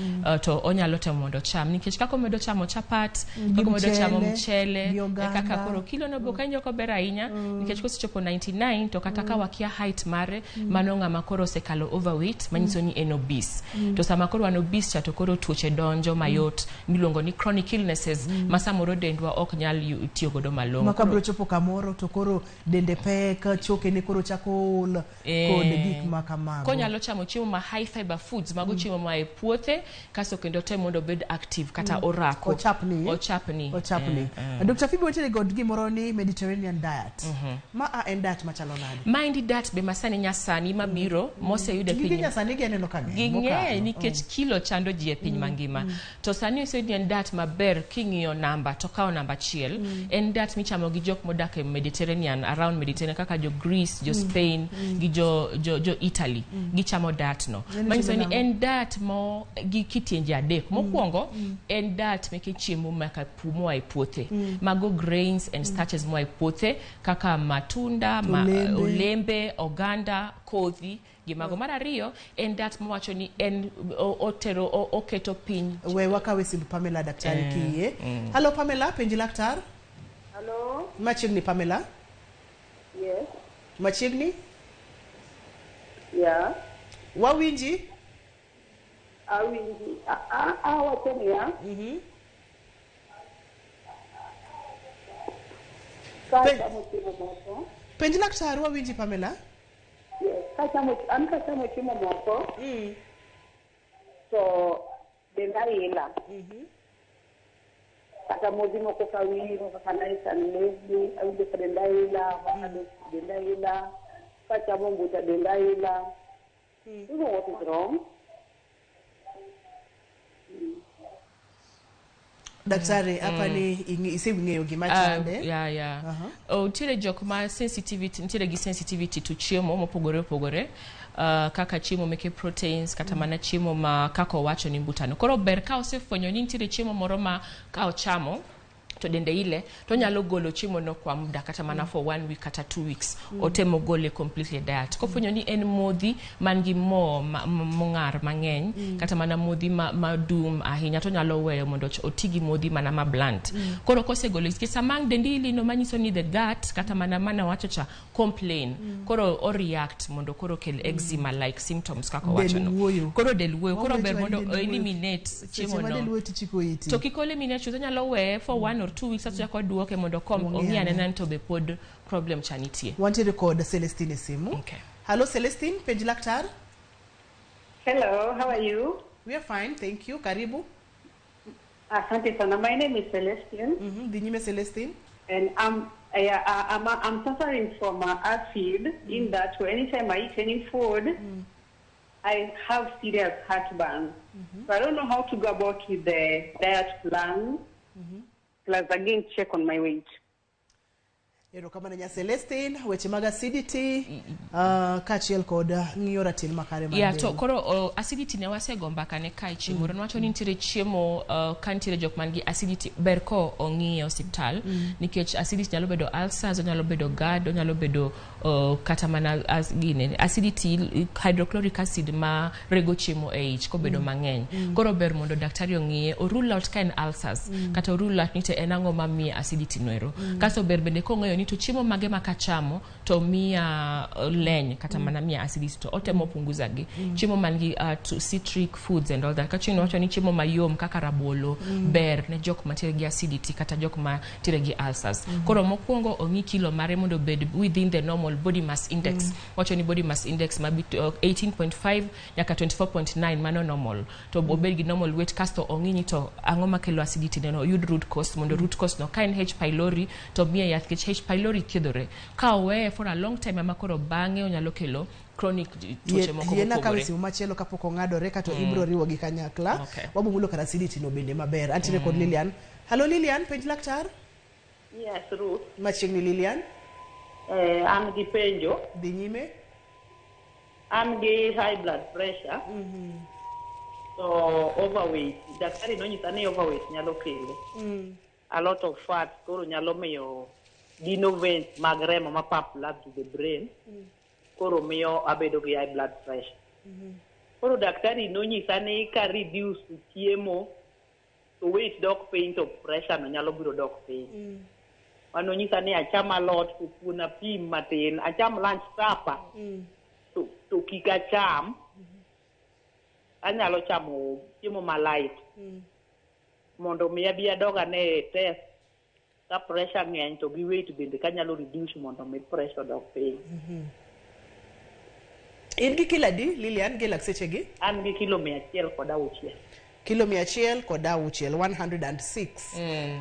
To onyalo temo mondo ocham. Nikech kaka omedo chamo chapat, kaka omedo chamo Mchele, mchele, gi e kaka oganda. koro kilo no be ok awinjo kober ahinya, nikech kosechopo 99 to kata ka wakia height mare, mano ng'ama koro osekalo overweight, manyiso ni en obese. To sama koro wan obese cha to koro tuoche donjo mayot miluongo ni chronic illnesses ma samoro dendwa ok nyal tiyo godo malong'o. Ma kabiro chopo kamoro to koro dende pek, chokene koro chako ol kod gik ma kamago. Konyalo chamo chiemo ma high fiber foods, mago chiemo ma e puothe, kasto kendo tem mondo obed active kata orako. Ochapni. Ochapni. Ochapni. Dr. Phoebe, wantiere kod gimoro ni Mediterranean diet. Ma a en diet machalo nade? Maendi diet be masani nyasani mabiro moseyud e Gige piny nyasani gi aneno ka ng'eny ging'eny mokalo. nikech kilo chando ji e piny mangima. To sani oseyud ni en diet maber king'iyo namba to kawo namba achiel. En diet michamo gi jok modak e Mediterranean, around Mediterranean kaka jo Greece, jo Spain, gi jo Italy. Gichamo diet no. En Manyiso ni chiemo en diet mo gi kitienje adek. Mokwongo en diet meke chiemo maka moa e puothe. Mago grains and starches moa e puothe kaka matunda, Olembe. olembe, oganda, kodhi, gi mago. Mar ariyo en diet mawacho ni en otero oketo piny. We wakawe simb Pamela, daktari kiyie. Halo Pamela, penj laktar. Hello? Machiegni Pamela. Yes. Machiegni. Yeah. Wawinji. Awinji. Awacho niya. Ka achamo chiemo moko. Penj laktar, wawinji Pamela. Yes. An kachamo chiemo moko, to denda ila. Kata modhi moko kawiro, kaka nice and lazy, awinjo ka denda ila, avocado denda ila, kachamo mbuta denda ila. You know what is wrong? Daktari, hapa ni ising'eyo gima chande. Yeah. Oh, nitiere jok ma sensitivity, nitiere gi sensitivity to chiemo mopogore opogore, kaka chiemo meke proteins kata mana chiemo ma kaka owacho ni mbutano. Koro ber ka osefwenyo ni nitiere chiemo moro ma ka ochamo To dende ile to onyalo golo chiemo no kwa muda, kata mana for one week kata 2 weeks. Otemo gole completely diet kofwenyo ni en modhi man gi mo mong'ar mang'eny, kata mana modhi ma dum ahinya, to onyalo weyo mondo oti gi modhi mana ma bland. Koro kosegolo, nikech sama ang' dendi ilino, manyiso ni the gut, kata mana wacho cha complain. Koro o react mondo koro kel eczema like symptoms kaka Del owacho no. wuoyo. Koro del wuoyo, koro Wawacho ber ni mondo del wuoyo. eliminate Seche chiemo ma no. del wuoyo tichiko iti. To kik eliminate chuth, onyalo weye for 1 or 2 weeks, asto chako duoke mondo kom Ong'i ong'i ane. anena ni to be pod problem cha nitie. Wantiere kod Celestine e simu. Okay. Hallo Celestine, penj laktar. Hello, how are you? We are fine, thank you. Karibu. Asante sana. My name is Celestine. Dhi nyime Celestine. And I'm suffering from acid in that anytime I eat any food, I have serious heartburn. So I don't know how to go about with the diet plan. Plus, again, check on my weight. Erokamano nya Celestine, weche mag acidity kaachiel kod ng'iyo ratil makare mar Yeah, del. to koro acidity ne wasego mbaka ne kae chieng' moro. Nwacho ni nitiere chiemo, ka nitiere jok man gi acidity, ber ko ong'iye e osiptal, nikech acidity nyalo bedo ulcers, onyalo bedo GERD, onyalo bedo kata mana as, gine acidity, hydrochloric acid ma rego chiemo e ich kobedo mang'eny. Koro ber mondo daktari ong'iye, o rule out ka en ulcers, kata o rule out ni to en ang'o mamiye acidity noero. Kasto ber bende kong'eyo ni to chiemo mage ma kachamo to miya leny kata mana miya acidity, to otemo punguza gi chiemo man gi citric foods and all that. Ka chieng' wacho ni chiemo mayom kaka rabolo ber ne jok mantiere gi acidity kata jok mantiere gi ulcers. Koro mokwongo ong'i kilo mare mondo obed within the normal body mass index. Wacho ni body mass index ma 18.5 nyaka 24.9, mano normal, to obed gi normal weight. Kasto ong'i ni to ang'o makelo acidity neno, oyud root cause, mondo root cause no, ka en H pylori to miye yath, nikech H pylori thiedhore. Ka oweye for a long time ema koro bang'e onyalo kelo chronic tuoche moko Yiena kawe mopogore. Simu machielo kapok ong'adore kato ibiro riwo gi kanyakla. Okay. Wabomulo kar acidity no bende maber. Antiere kod Lilian. Hallo Lilian, penj laktar. Yes, Ruth. Machiegni Lilian. An gi penjo. Dhi nyime. An gi high blood pressure. To overweight. Daktari nonyisa ni overweight nyalo kele. A lot of fat koro nyalo miyo dino veins mag remo ma pump blood to the brain. Koro miyo abedo gi high blood pressure. Koro daktari nonyisa ni ka reduce chiemo to weight dok piny, to pressure no nyalo biro dok piny. Mano nyisa ni acham alot to kuon apim matin, acham lunch supper to kik acham. Anyalo chamo chiemo ma light mondo mi abi adog ane e test ka pressure ng'eny to gi weight bende kanyalo reduce mondo mi pressure odok piny. In gi kilo adi Lilian gi lak sechegi? An gi kilo 106. Kilo 106, 106.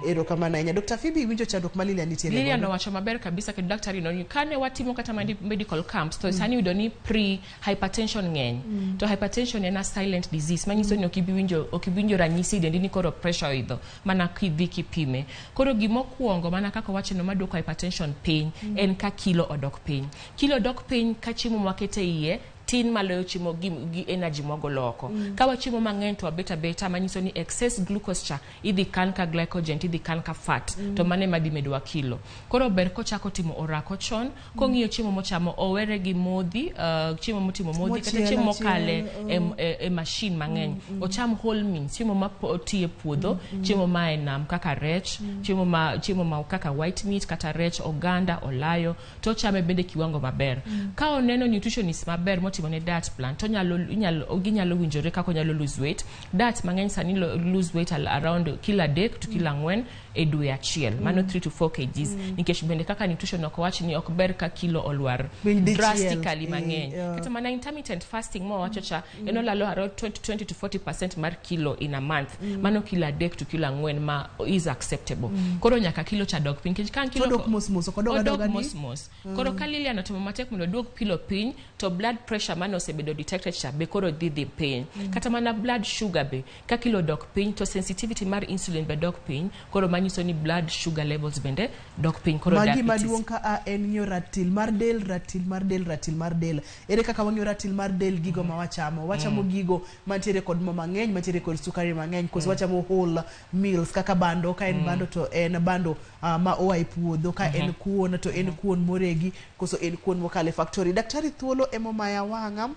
Erokamano ahinya. Dr. Phoebe, iwinjo chandruok ma Lilian nitiere Lilian godo? Owacho maber kabisa, kendo daktari nonyi kane watimo kata medical camps, to sani yudo ni pre hypertension ng'eny. To hypertension en a silent disease manyiso ni ok ibi winjo ranyisi e dendi ni koro pressure oidho mana kidhi kipime. Koro gimokwongo, mana kaka wacho no, maduoko hypertension piny en ka kilo odok piny. Kilo dok piny ka chiemo mwakete iye tin maloyo chiemo gi energy mwagolo oko. Ka wachiemo mang'eny to wabet abeta, manyiso ni excess glucose cha idhi kan ka glycogen, tidhi kan ka fat. To mano ema dhi medowa kilo. Koro ber kochako timo orako chon, kong'iyo chiemo mochamo, owere gi modhi, chiemo motimo modhi kata Mochiel chiemo mokale achiel, e machine mang'eny. Ocham whole meals, chiemo ma oti e puodho, chiemo ma e nam kaka rech, chiemo ma kaka white meat kata rech, oganda, olayo, to ochame bende kiwango maber. Ka oneno nutritionist maber motimo ne diet plan, to onyalo inyalo ginyalo winjore kaka onyalo lose weight. Diet mang'eny sani lose weight around kilo 3 to kilo 4 e dwe achiel, mano 3 to 4 kgs, nikech bende kaka nutrition ok wach ni ok ber ka kilo olwar Piny dichiel. drastically mang'eny. Kata mana intermittent fasting mowacho cha, en olalo around 20 to 40% mar kilo in a month. Mano kilo 3 to kilo 4 ma is acceptable. Koro nyaka kilo cha dok piny, nikech ka kilo To odok mos mos, ok odog odok adoga ni? mos mos. Koro ka Lilian otimo matek mondo oduok kilo piny, to blood pressure pressure mane osebedo detected cha be koro dhi piny. Kata mana blood sugar be ka kilo dok piny to sensitivity mar insulin be dok piny, koro manyiso ni blood sugar levels bende dok piny, koro Magi diabetes. Maduong' ka a en ng'iyo ratil mar del, ratil mar del, ratil mar del. Ere kaka wang'iyo ratil mar del? Gigo ma wachamo, wachamo gigo mantiere kod mo mang'eny, mantiere kod sukari mang'eny, koso wachamo whole meals kaka bando? Ka en bando to en bando ma oa e puodho, ka en kuon to en kuon moregi koso en kuon mokalo e factory? Daktari, thuolo emomaya wang'a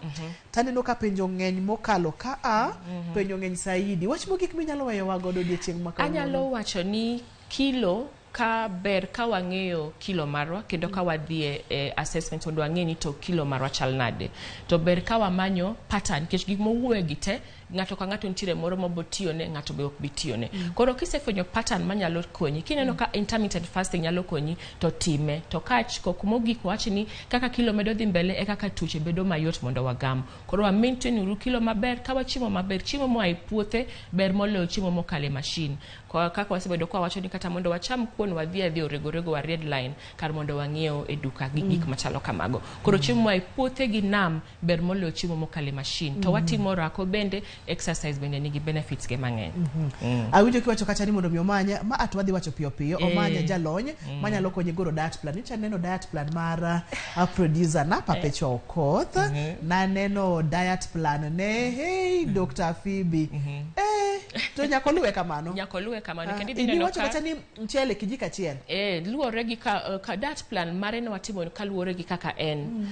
taneno ka penjo ng'eny mokalo ka a penjo ng'eny saidi. Wach mogik minyalo weyowa godo odiechieng' ma kawuono? Anyalo wacho ni kilo ka ber ka wang'eyo kilo marwa kendo ka wadhi e assessment mondo wang'e ni to kilo marwa chal nade, to ber ka wamanyo pattern, nikech gik mowuoye gi te, ng'ato ka ng'ato nitiere moro mabotiyone, ng'ato be ok bi tiyone. Koro kisefwenyo pattern manyalo konyi, kineno ka intermittent fasting nyalo konyi, to time. To ka mogik wach ni kaka kilo medo dhi mbele e kaka tuoche bedo mayot mondo wagam. Koro wa maintain uru kilo maber ka wachiemo maber. Chiemo moa e puothe ber moloyo chiemo mokalo e machine. Kaka wasebedo kwa wacho ni kata mondo wacham kuon, wadhi adhi orego rego, wa red line kar mondo wang'iew e duka gi gik machalo kamago. Koro chiemo moa e puothe gi nam ber moloyo chiemo mokalo e machine. To watimo orako bende, exercise bende nigi benefits ge mang'eny. Awinjo kiwacho kacha ni mondo mi omany ma at wadhi wacho piyo piyo, omany jalony manyalo konye goro diet plan. Nyocha neno diet plan mar producer na Perpetua Okoth. Naneno diet plan ne hey Dr. Phoebe, to nyaka oluwe kamano. Nyaka oluwe kamano. Kendo idhi neno Iwacho kacha ni mchele kijiko achiel. Luwore gi ka diet plan mare ne watimo kaluwore gi kaka en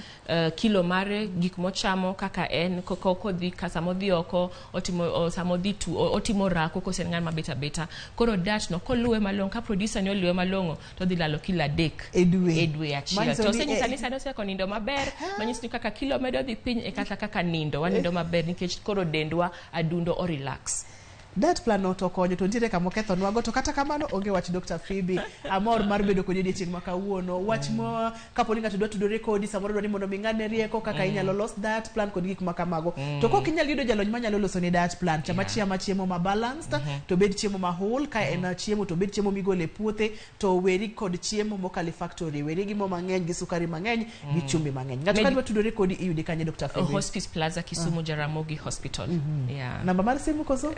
kilo mare, gik mochamo, kaka en kodhi ka samodhi oko otimo samodhi tu otimo rako kose en ng'at mabet abeta. Koro diet no koluwe malong'o, ka producer ni oluwe malong'o, to odhi lalo kilo 3 e dwe. E dwe achiel. Manyiso To ni, osenyisa ni sani osechako nindo maber, manyiso ni kaka kilo medo dhi piny e kata kaka nindo wanindo maber, nikech koro dendwa adundo o relax. Diet plan no to konyo, to nitiere kama okethonwago, to kata kamano onge wach. Dr. Phoebe, amor mar bedo kodi odiechieng' ma kawuono. Wach mo kapo ni ng'ato dwa tudore kodi, samoro dwa ni mondo mi ng'adne rieko kaka inyalo los diet plan kod gik ma kamago, to kok inyal yudo jalony manyalo loso ni diet plan, chama chiama chiemo ma balanced, to bed chiemo ma whole. Ka en chiemo to bed chiemo migolo e puothe, to weri kod chiemo mokalo e factory, weri gi mo mang'eny, gi sukari mang'eny, gi chumbi mang'eny. Ng'ato ka dwa tudore kodi, iyudi kanye, Dr. Phoebe? Hospice Plaza, Kisumu, Jaramogi Hospital. Yeah. Namba mar simu koso?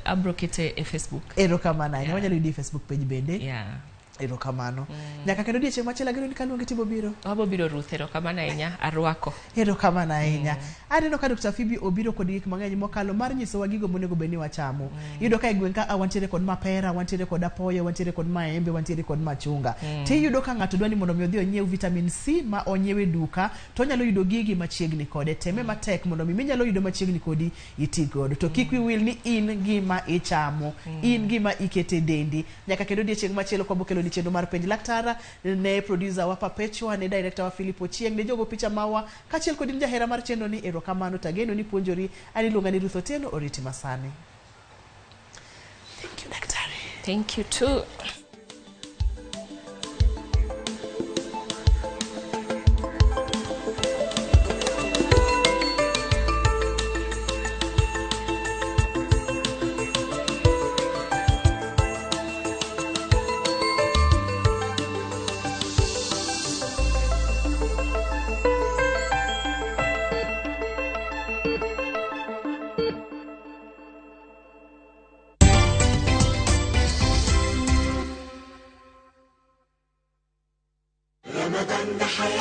Abro kete e Facebook. Erokamano ahinya. Wanyalo yudi e Facebook page bende. Erokamano. Nyaka kendo odiechieng' machielo, ageno ni kaluongi tibo biro. Wabo biro, Ruth, erokamano ahinya, arwako. Erokamano ahinya. Aneno ka Dr. Phoebe obiro kod gik mang'eny mokalo mar nyisowa gigo monego bed ni wachamo. Iyudo ka e gweng' ka wantiere kod mapera, wantiere kod apoyo, wantiere kod maembe, wantiere kod machunga. Tiyudo ka ng'ato dwa ni mondo mi odhi onyiew vitamin C ma onyiew e duka, to onyalo yudo gigi machiegni kode. Teme matek mondo mi minyalo yudo machiegni kodi iti godo. To kik wiyi wil ni in gima ichamo, in gima ikete dendi. Nyaka kendo odiechieng' machielo kwa bokelo ni chenro mar Penj Laktar, ne producer wa Perpetua, ne director wa Philip Ochieng', ne jogo picha mawa, kaachiel kod in jahera mar chenro ni, erokamano to ageno ni puonjori. An iluonga ni Ruth Otieno, oriti masani. Thank you, daktari. Thank you too. رمضان ده حياة.